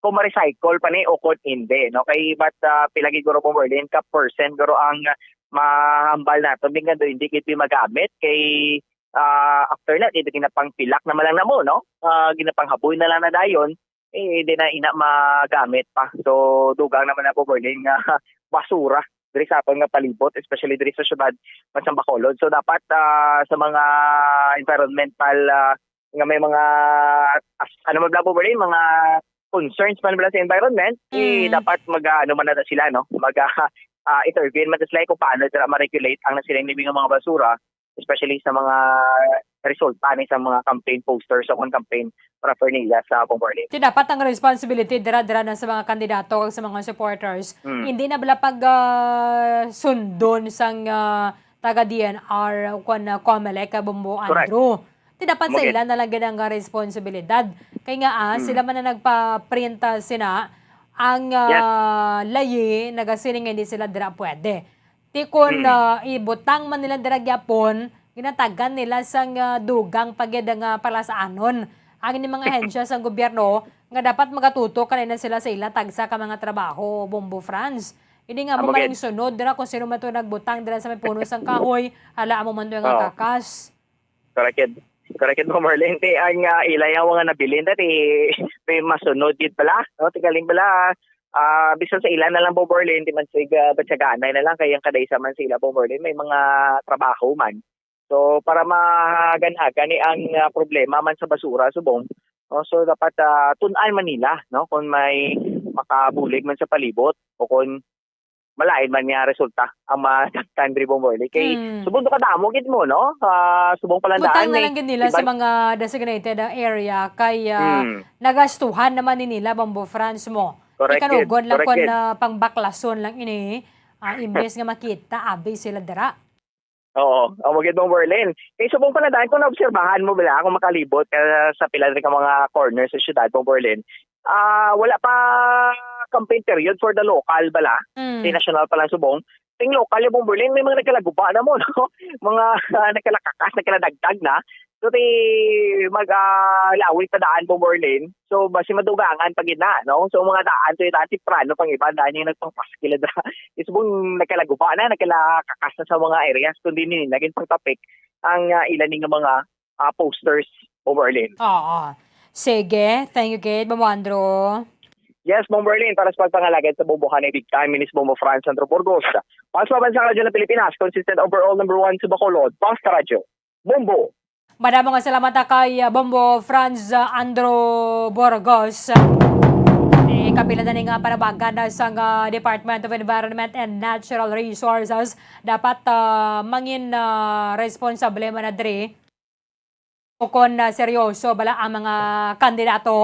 kung ma-recycle pa ni o kung hindi, no? Kay but, ah, pila gid guro, Bombo Arlene, ka percent guro ang mahambal nato, hindi nga do, hindi gid magamit kay, ah, after na, di ginapangpilak naman lang namo, no? Ah, ginapanghaboy na lang na dayon, eh, di na ina magamit pa. So, dugang naman na, Bombo Arlene, nga basura diri sa aton nga palibot, especially diri sa syudad man sang Bacolod. So, dapat, ah, sa mga environmental, ah, nga may mga, as-, ano man, Bombo Arlene, mga concerns man bala sa environment, eh, Mm. dapat mag, ah, ano man na sila, no? Mag, ah, ah, intervene man sila kung paano sila ma-regulate ang nasiling nga mga basura, especially sa mga resulta ni sa mga campaign posters o kung campaign paraphernalia sa, Bombo Arlene. Ti dapat ang responsibility dira, dira na sa mga kandidato kag sa mga supporters. Mm. Hindi na bala pag, ah, sundon sang, ah, taga D E N R o kung, ah, Comelec, ah, Bombo Correct. Andrew. Ti dapat sa Amo gid. ila na lang gid ang responsibilidad. Kay nga, ah, Mm. sila man na nagpa-print, ah, sina ang, Yes. ah, layi, nagasiling nga hindi sila dira pwede. Ti kun, Mm. ah, ibutang man nila dira gyapon, ginatagan nila sang, ah, dugang pa gid nga palasaanon ang ini mga ahensya sang gobyerno nga dapat magatutok kanina sila sa ila tagsa ka mga trabaho, Bombo Franz. Hindi nga Amo mo gid. maning sunod dira kung sino man to nagbutang dira sa may puno sang kahoy, hala, amo man to nga Oo. kakas. Correct gid. Correct gid, Bombo Arlene. Ti ang, ah, ila yang mga nabilin dati, may masunod gid pala, no? Ti galing pala, ah, bisan sa ila na lang, Bombo Arlene, ti man sig, ah, batyaganay na lang, kay ang kada isa man sa ila, Bombo Arlene, may mga trabaho man. So, para mahagan-hagan ni ang, ah, problema man sa basura subong, no? So, dapat, ah, tun-an man nila, no? Kung may makabulig man sa palibot o kung malain man nga resulta ang mataktan diri, Bombo Arlene. Kay Hmm. subong do kadamo gid mo, no? Ah, subong Butang palandaan na ni lang gid nila sa iban mga designated, ah, area kay, ah, Hmm. nagastuhan naman ni nila, Bombo Franz, mo. Correct Ikanugon gid. lang Correct kon, gid. ah, pangbaklason lang ini, ah, imbes nga makita, abi sila dira. Oo, amo gid, Bombo Arlene. Kay subong palandaan, kung naobserbahan mo bala, kung makalibot ka sa pila diri ka mga corner sa syudad, Bombo Arlene, ah, wala pa campaign period for the local bala. Mm. Kay national pa lang subong. Ting local yung, Bombo Arlene, may mga nagkalaguba na mo, no? Mga, ah, nagkalakakas, nagkaladagdag na. So, ti mag, ah, lawit pa daan, Bombo Orlin. So, basi madugangan pa gid na, no? So, mga daan, so, daan, temprano pang iba, daan yung nagpangpaskil na daan. Isbong nagkalaguba na, nagkalakakas na sa mga areas, kundi ni naging pangtapik ang, ah, ilan nga mga, ah, posters, Bombo Orlin. Oo. Sige. Thank you, Kate. Bombo Andrew. Yes, Bombo Orlin, para sa pagpangalagad sa Bombo Hanay Big Time, inis Bombo Franz Andrew Burgos. Para sa Pambansang Radyo ng Pilipinas, consistent overall number one sa Bacolod. Basta Radyo. Bombo! Madamo nga salamat, ah, kay, ah, Bombo Franz, ah, Andro Burgos. Eh, kapila na ni nga panawagan na sang, ah, Department of Environment and Natural Resources. Dapat, ah, mangin, ah, responsable man na diri. O kon, ah, seryoso bala ang mga kandidato.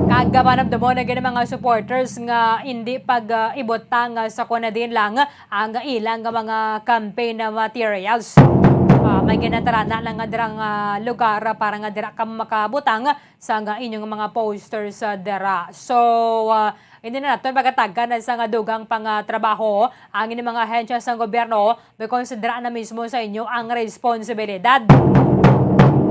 Kag, ah, manamdumon na gid ang mga supporters nga indi pag, ah, ibutang, ah, sa kon na din lang ang ilang nga mga campaign materials. Ah, may ginatarana lang nga dirang, ah, lugar para nga dira ka makabutang sa nga inyong mga posters, ah, dira. So, ah, hindi na naton magatagan sa nga dugang pang, ah, trabaho ang inyong mga ahensya sa gobyerno, because dira na mismo sa inyo ang responsibilidad.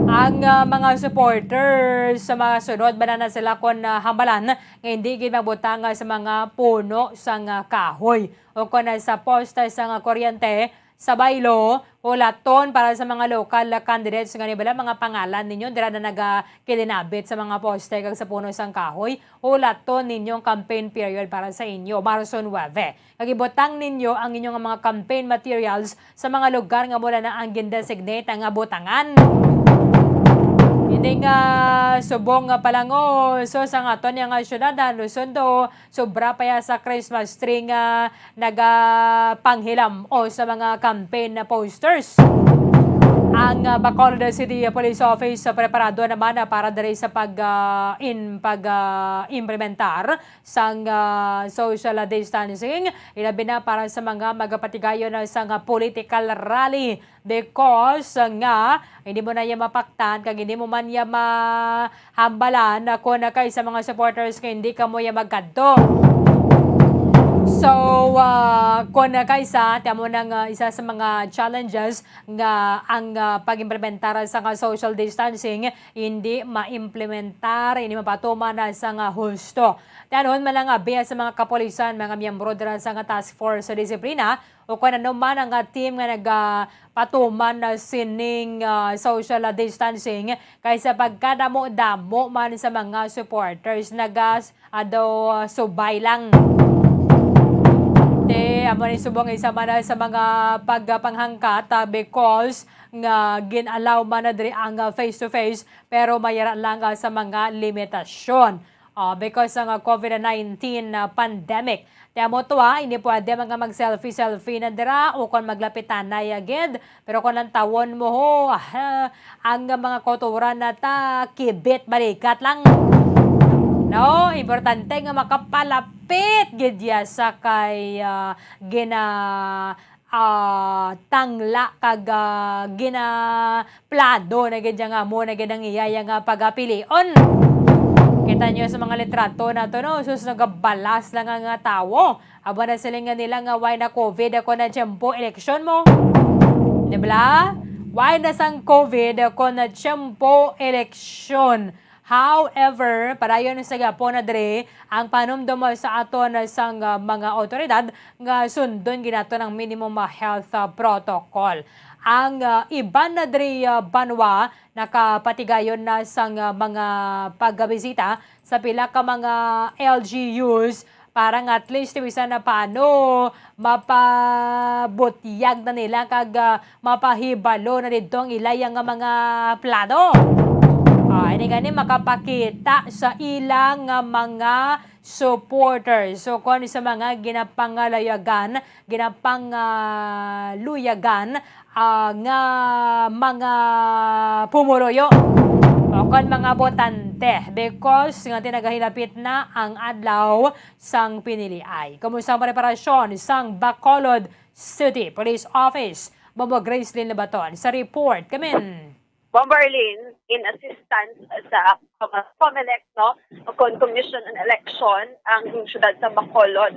Ang, ah, mga supporters sa mga sunod, bala na sila kon, ah, hambalan nga hindi gid magbutang, ah, sa mga puno sang, ah, kahoy o kon, ah, sa poste sang, ah, kuryente sa baylo, hulaton para sa mga local candidates nga ni bala mga pangalan ninyo dira na nagakilinabit sa mga poste kag sa puno sang kahoy, hulaton ninyo ang campaign period para sa inyo, Marso nuebe. Kag ibutang ninyo ang inyong mga campaign materials sa mga lugar nga mula na ang gindesignate nga butangan. Ini nga subong nga palangoso sang aton nga syudad, Luzon, do, sobra pa ya sa Christmas tree nga nagapanghilam-os sa mga campaign na posters. Ang, ah, Bacolod City Police Office, ah, preparado naman, ah, para diri sa pag, ah, in-, pag, ah, implementar sang, ah, social distancing, ilabi na para sa mga magapatigayon na sang political rally, because nga hindi mo na iya mapaktan kag hindi mo man iya mahambalan kon kay sa mga supporters nga hindi kamo iya magkadto. So, ah, kon kay sa, ti amo na nga isa sa mga challenges nga ang, ah, pag-implementar sa nga social distancing hindi maimplementar, hindi mapatuman na sa nga husto. Ti anhon man lang abi sa mga kapulisan, mga miyembro dira sa nga task force sa disiplina, o kon ano man ang, ah, team nga nagapatuman na sining, ah, social distancing, kay sa pagkadamo-damo man sa mga supporters, naga, ah, daw, ah, subay lang. Ti amo ni subong isa man sa mga pagpanghangkat, ah, because nga gin-allow man na diri ang, ah, face to face, pero mayara lang, ah, sa mga limitasyon. Ah, because sang, ah, covid nineteen, ah, pandemic. Ti amo to, ah, hindi pwede mga mag-selfie-selfie na dira o kon maglapitanay, ah, gid. Pero kon lantawon mo, ho, ah, ang mga kauturan na ta, kibit balikat lang. No, importante nga makapalapit gid ya sa kay, ah, gina, ah, tangla kag, ah, ginaplano na gid ya nga amo na gid ang iya ya nga pagapilion. Kita niyo sa mga litrato nato, no? Sus, nagabalas lang nga, nga tawo. Aba, nasiling nga nila nga why na covid kon na tiyempo eleksyon mo. Di bala? Why na sang covid kon na tiyempo eleksyon? However, padayon sa gihapon na diri ang panumdom sa aton sang, ah, mga awtoridad nga sundon gid naton ang minimum, ah, health, ah, protocol. Ang, ah, iban na diri, ah, banwa nakapatigayon na sang, ah, mga pagbisita sa pila ka mga L G Us para nga at least bisan na paano mapabutyag na nila kag, ah, mapahibalo na didto ang ila ya nga mga plano. Ah, ini gani makapakita sa ila nga mga supporters. So, kon sa mga ginapangalayagan, ginapang, ah, luyagan, ah, nga mga pumuluyo o kon mga botante, because nga tinagahilapit na ang adlaw sang piniliay. Kumusta ang preparasyon sang Bacolod City Police Office? Bombo Gracelyn Labaton sa report. Kamin. Bombo Arlene, in assistance sa Comelec, no, kon Commission on Election, ang siyudad sa Bacolod,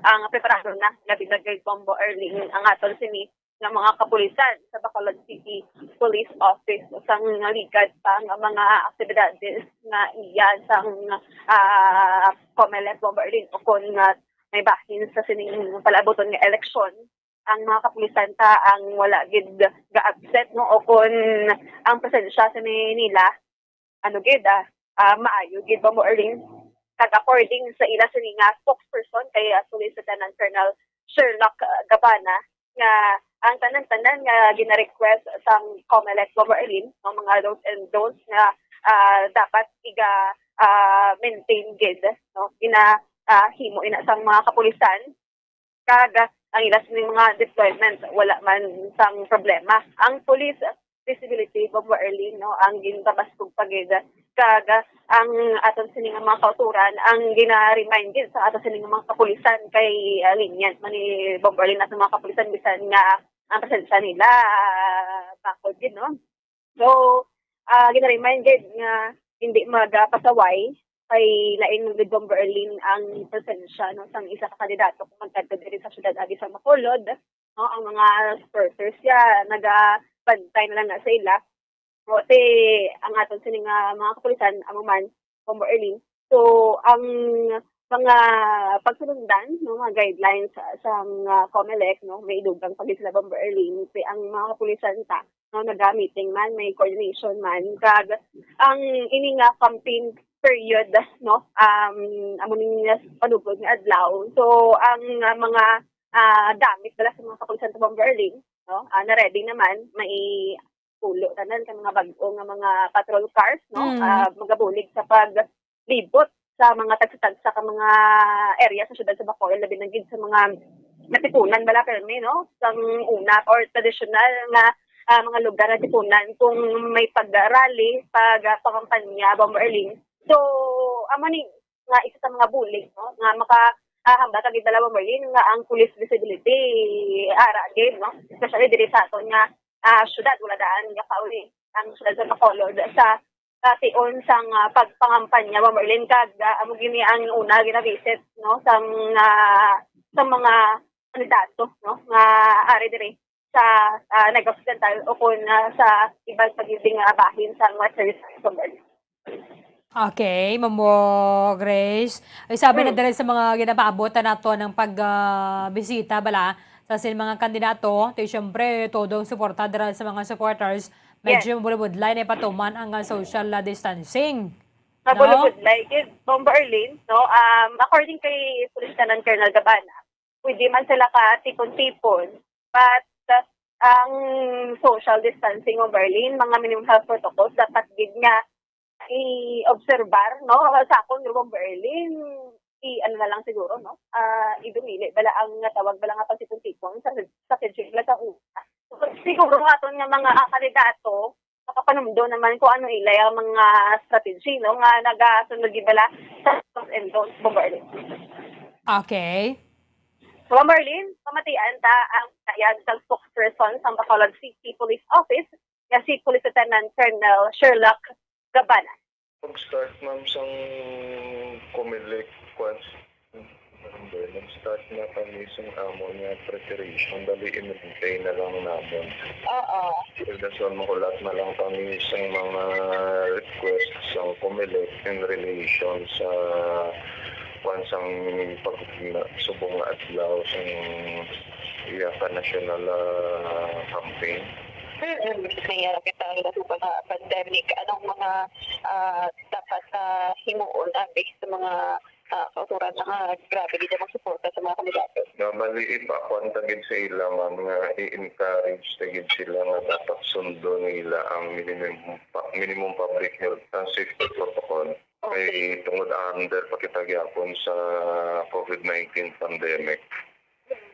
ang preparado na, labi na kay Bombo Arlene, ang aton sini nga mga kapulisan sa Bacolod City Police Office sang ligad pa nga mga aktibidades nga iya sang, ah, Comelec Bombo Arlene, o kon nga may bahin sa sining palaabuton nga eleksyon, ang mga kapulisan ta ang wala gid ga-absent, no, o kon ang presensya sa ni-, nila, ano gid, ah, ah, maayo gid, Bombo Arlene. Kag according sa ila sini nga spokesperson kay, ah, Police Lieutenant Colonel Sherlock, ah, Gabana, nga ang tanan-tanan nga gina-request sang Comelec, Bombo Arlene, ang mga do's and don'ts nga, ah, dapat iga, ah, maintain gid, no? Gina, ah, himo ina sang mga kapulisan, kag ang ila sining mga deployment, wala man sang problema. Ang police visibility, Bombo Arlene, no, ang ginpabaskog pa gid, kag ang aton sini nga mga kautoran ang gina-remind gid sa aton sini nga mga kapulisan kay, ah, lenient man ni Bombo Arlene aton mga kapulisan bisan nga ang presensya nila, ah, bakod gid, no? So, ah, gina-remind gid nga hindi magapasaway kay lain man gid, Bombo Arlene, ang presensya, no, sang isa ka kandidato kung magkadto diri sa siyudad agi sa Bacolod, no, ang mga supporters siya nagabantay na lang na sa ila. O, ti ang aton sini nga mga kapulisan amo man, Bombo Arlene. So, ang mga pagsunundan, no, mga guidelines sa, sang, ah, Comelec, no, may idugang pa gid sila, Bombo Arlene, ti ang mga kapulisan ta, no, naga-meeting man, may coordination man, kag ang ini nga campaign period, no, um, amo ni nga panugod nga adlaw. So, ang, ah, mga, ah, gamit bala sa mga kapulisan sa Bombo Arlene, no, ah, na-ready naman, may pulo tanan ka mga bag-o nga mga patrol cars, no? Mm. Ah, magabulig sa paglibot sa mga tagsa-tagsa ka mga area sa siyudad sa Bacolod, labi na gid sa mga natipunan bala permi, no? Sang una or tradisyonal nga, ah, mga lugar natipunan kung may pag-rally, pag, ah, pangampanya, Bombo Arlene. So, amo ni nga isa sa mga bulig, no, nga maka, ah, hambal kag gid bala, Bombo Arlene, nga ang police visibility ara gid, no, especially diri sa aton nga, ah, syudad, wala daan nga kauli ang syudad sa Bacolod sa, ah, tion sang, ah, pagpangampanya, Bombo Arlene, kag, ah, amo gini ang una gina-visit, no, sang, ah, sa mga kandidato, no, nga ari diri sa, ah, Negros Occidental o kon, ah, sa iban pa gid nga bahin sa Western Visayas. Okay, Mamo Grace. Ay, sabi na Mm. diri sa mga ginapaabot na nato ng pag, ah, bisita bala sa sin mga kandidato, ti syempre, todo ang suporta dira sa mga supporters. Yes. Medyo mabulabudlay na ipatuman ang, ah, social, ah, distancing. No? Mabulabudlay gid, Bombo Arlene, no? Um, according kay Police Lieutenant Colonel Gabana, pwede man sila ka tipon-tipon, but, uh, ang social distancing, Bombo Arlene, mga minimum health protocols, dapat gid nga i-obserbar, no? Sa akon, Bombo Arlene, i-, ano na lang siguro, no? Ah, idumili bala ang natawag bala nga pagtipon-tipon sa, sa schedule sa una. Siguro aton nga mga, ah, kandidato, makapanumdo naman kung ano ila ang mga strategy, no, nga nagasunod gid bala sa do's and don'ts, Bombo Arlene. Okay. So, Bombo Arlene, pamatian ta ang pahayag sang spokesperson sang Bacolod City Police Office, nga si Police Lieutenant Colonel Sherlock Gabana. Pag-start, ma'am, sang Comelec, kwan, nag-start na kami sang amon nga preparation, bali, i-maintain na lang namon. Oo. Dasal mahulat na lang kami sang mga request sang Comelec in relation sa, kwan, sang pag-, subong nga adlaw sang iya ka national, ah, campaign. Mm, may ara kita ang nasuba nga pandemic. Anong mga, ah, dapat na himuon, ah, based sa mga, ah, kauturan na nga grabe gid ang suporta sa mga kandidato? Nga bali, ipakuan ta gid sa ila, ma'am, nga i-encourage ta gid sila nga dapat sundon nila ang minimum pa-, minimum public health, ah, safety protocol. Okay. Kay tungod under pa kita gyapon sa COVID nineteen pandemic.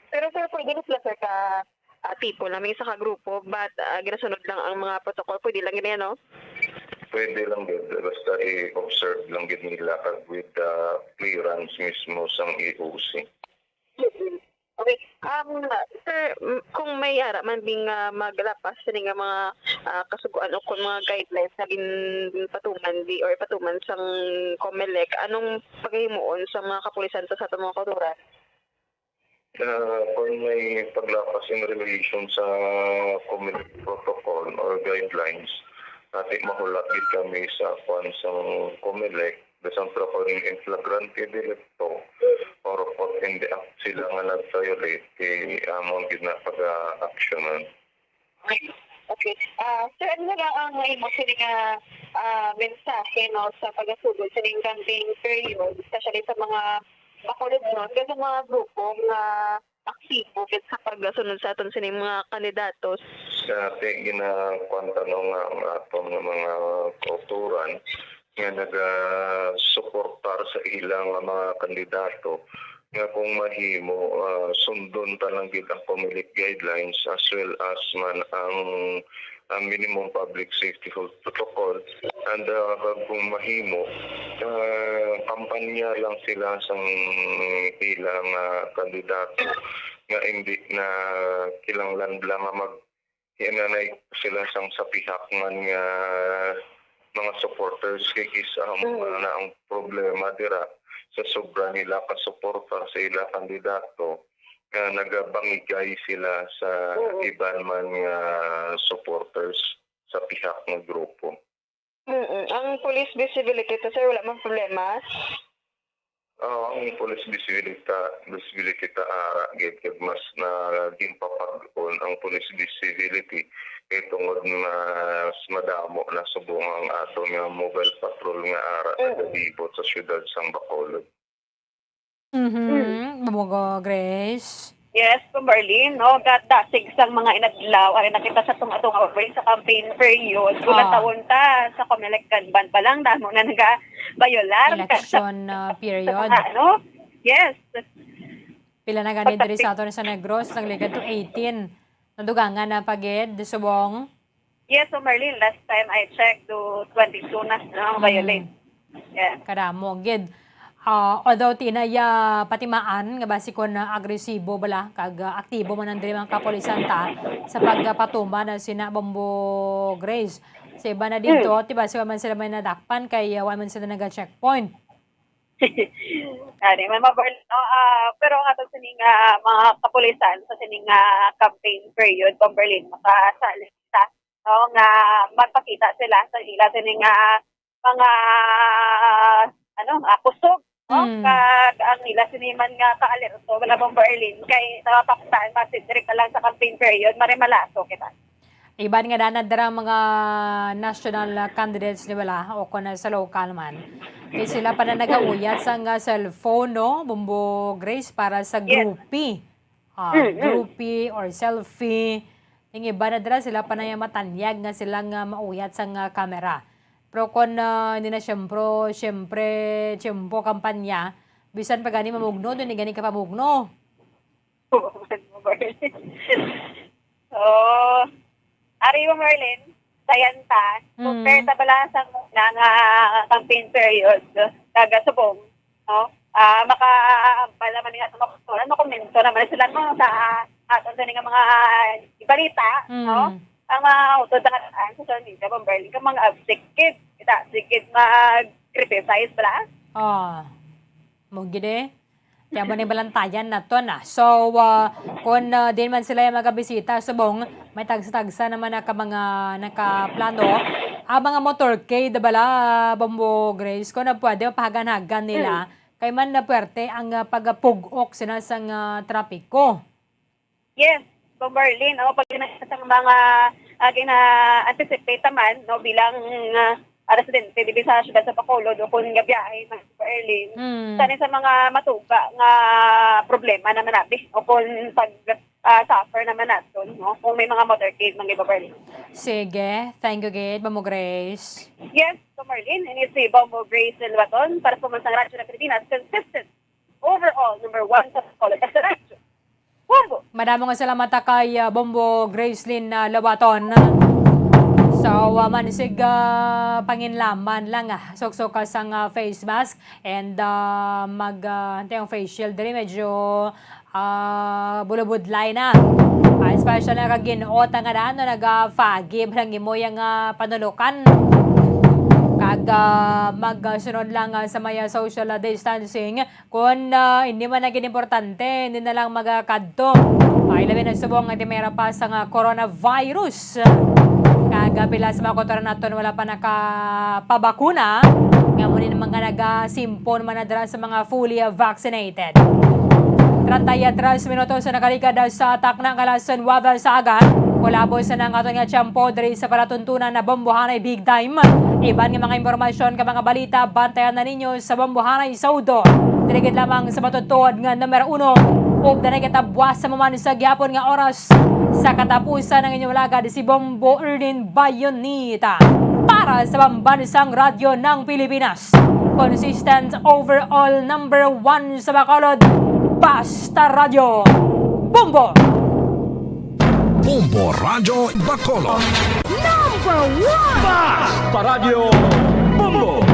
Pero, sir, pwede na sila, sir, ka, ah, tipo lang, may isa ka grupo, but, ah, ginasunod lang ang mga protocol. Pwede lang yun, no? Pwede lang gid. Basta i-observe lang gid nila kag with the clearance mismo sang E O C. Mm-mm. Okay. Um, sir, m-, kung may ara man bing, ah, maglapas sini nga mga, ah, kasugoan o kung mga guidelines na ginpatuman di or patuman sang Comelec, anong pagahimuon sa mga kapulisan sa, sa atong mga kauturan? Ah, kung may paglapas in relation sa Comelec protocol or guidelines, ati mahulat gid kami sa kwan sa Comelec, bisan pa kung in flagrante delicto or caught in the act sila nga nag-violate, kay amon gid na pag-aaksyonan. Okay. Ah, sir, ano na lang ang imo sini nga, ah, mensahe, no, sa pagasugod sa ning campaign period, especially sa mga Bacolodnon, kag sa mga grupo nga aktibo gid sa pagsunod sa aton sining mga kandidato? Sa ati ginakuan ta, no, nga ang aton nga mga kautoran nga nagasuportar sa ila nga mga kandidato, nga kung mahimo, ah, sundon ta lang gid ang Comelec guidelines as well as man ang, ang minimum public safety protocol. And, ah, kung mahimo, ah, kampanya lang sila sang ila nga kandidato nga hindi na kinahanglan lang nga mag-, hinanay sila sang sa pihak man nga mga supporters, kay kis-a Mm. man na ang problema dira sa sobra nila ka suporta sa ila kandidato, nga nagabangigay sila sa Mm. iban man nga supporters sa pihak nga grupo. Mm-mm. Ang police visibility to, sir, wala man problema? Ah, ang police visibility, visibility ta ara gid, kag mas na ginpapag-on ang police visibility kay tungod mas madamo na subong ang aton nga mobile patrol nga ara Mm. nagalibot sa siyudad sang Bacolod. Mhm. Mm. Bumugo, Grace. Yes, Bombo Arlene, no? Ga-, dasig sang mga inadlaw, ari na kita sa tunga-tunga, Bombo Arlene, sa campaign period. Ah. Unta-unta, sa Comelec Ganban pa lang, damo na nagabayolar. Election, ah, period. Sa mga, no? Yes. Pila na gani diri sa aton sa Negros, nagligad to eighteen. Nadugangan na pa gid, subong? Yes, so Marlene, last time I checked, do twenty-two na, no, ang Mm. violate. Yeah. Kadamo gid. Ah, although tinaya patimaan nga basi kon, ah, agresibo bala kag, ah, aktibo man ang diri mga kapulisan ta sa pagpatuman na sina Bombo Grace. Sa iba na dito, Mm. di ba, sila man sila may nadakpan kay, ah, wa man sila naga-checkpoint. Ani, may mabar-, oh, ah, pero ang aton sini nga mga kapulisan sa sini nga campaign period, Bombo Arlene, makasalig ta, no, nga magpakita sila sa ila sini nga mga, ano, ah, kusog, no? Mm. Kag ang ila sini man nga ka-alerto, wala, Bombo Arlene, kay sa mapaktan, basi diri pa lang sa campaign period, marimalaso kita. Iban nga dana dira mga national, ah, candidates ni bala o kon sa local man. Kay sila pa na nagauyat sang, ah, cellphone, no? Bombo Grace para sa Yes. groupie. Ah, Mm, mm. groupie or selfie. Yung iba na dira sila pa na yung matanyag nga sila nga mauyat sang, ah, camera. Pero kon, ah, hindi na siyempre, siyempre, tiyempo kampanya, bisan pa gani mamugno, doon gani ka pamugno. Oo, man, Bombo Arlene. So, ari mo, Marlene, sayan ta, Mm. compare ta bala sa una nga campaign period, taga subong, no? Ah, maka-, bala man nga sa mga kultura, makomento naman sila, no, sa aton sini nga mga ibalita, Mm. no? Ang mga utod sa nga daan, social media, Bombo Arlene, kang mga absikid, kita, sikid mag-criticize bala. Ah. Mo gid eh. Kaya mo ni balantayan na to na. So, ah, kung, ah, din man sila yung magabisita, subong, may tagsa-tagsa naman na ka mga nakaplano. Ang mga motorcade, bala, Bombo Grace, kung na pwede, mapahagan-hagan nila. Mm. Kay man na puwerte ang, ah, pagpug-ok sila sang, ah, trapiko. Yes, Bombo Arlene, o, pag gina-, sa mga, ah, gina-anticipate naman, no, bilang, ah, ah, residente diri sa siyudad sa Bacolod o kung gabiyahe man, Bombo Arlene, Mm. sa, sa mga matuga nga problema naman nabi o kung pag, ah, suffer naman naton, no, kung may mga motorcade man, Bombo Arlene. Sige, thank you gid, Bombo Grace. Yes, Bombo Arlene, ini si Bombo Grace Lilwaton para sa Pamansang Radyo ng Pilipinas, consistent overall, number one sa Bacolod, sa radyo. Bombo! Madamo nga salamat ta kay, ah, Bombo Gracelyn, ah, Labaton. So, ah, mansig, ah, panginlaman lang, ah, suksok ka sang, ah, face mask and, ah, mag, ah, antay ang face shield diri, medyo, ah, bulubudlay na. Ah, especially na kag ginot ang nga daan, no, nagafagi lang imo yang, ah, panulukan. Kag, ah, magsunod lang, ah, sa may, ah, social, ah, distancing. Kung, ah, hindi man naging importante, hindi na lang magakadto. Ay, labi na subong nga di may rapas ang, ah, coronavirus. Kag, ah, pila sa mga kautoran naton wala pa nakapabakuna. Nga mo ni mga nagasimpon man na dira sa mga fully, ah, vaccinated. Treinta y tres minutos sa nakaligad sa takna nga alas nuwebe sa aga. Kulabos na ang aton nga tiyempo diri sa palatuntunan na bombohanay big time. Iban nga mga impormasyon ka mga balita, bantayan na ninyo sa bombohanay sa udo. Dili gid lamang sa matutuod nga numero uno. Ug danay katabwas sa maman sa gihapon nga oras sa katapusan ng inyong lagad si Bombo Erlin Bayonita para sa Pambansang Radyo ng Pilipinas. Consistent overall number one sa Bacolod, Basta Radyo Bombo! Bombo Radyo Bacolod. Number one! Basta Radyo Bombo!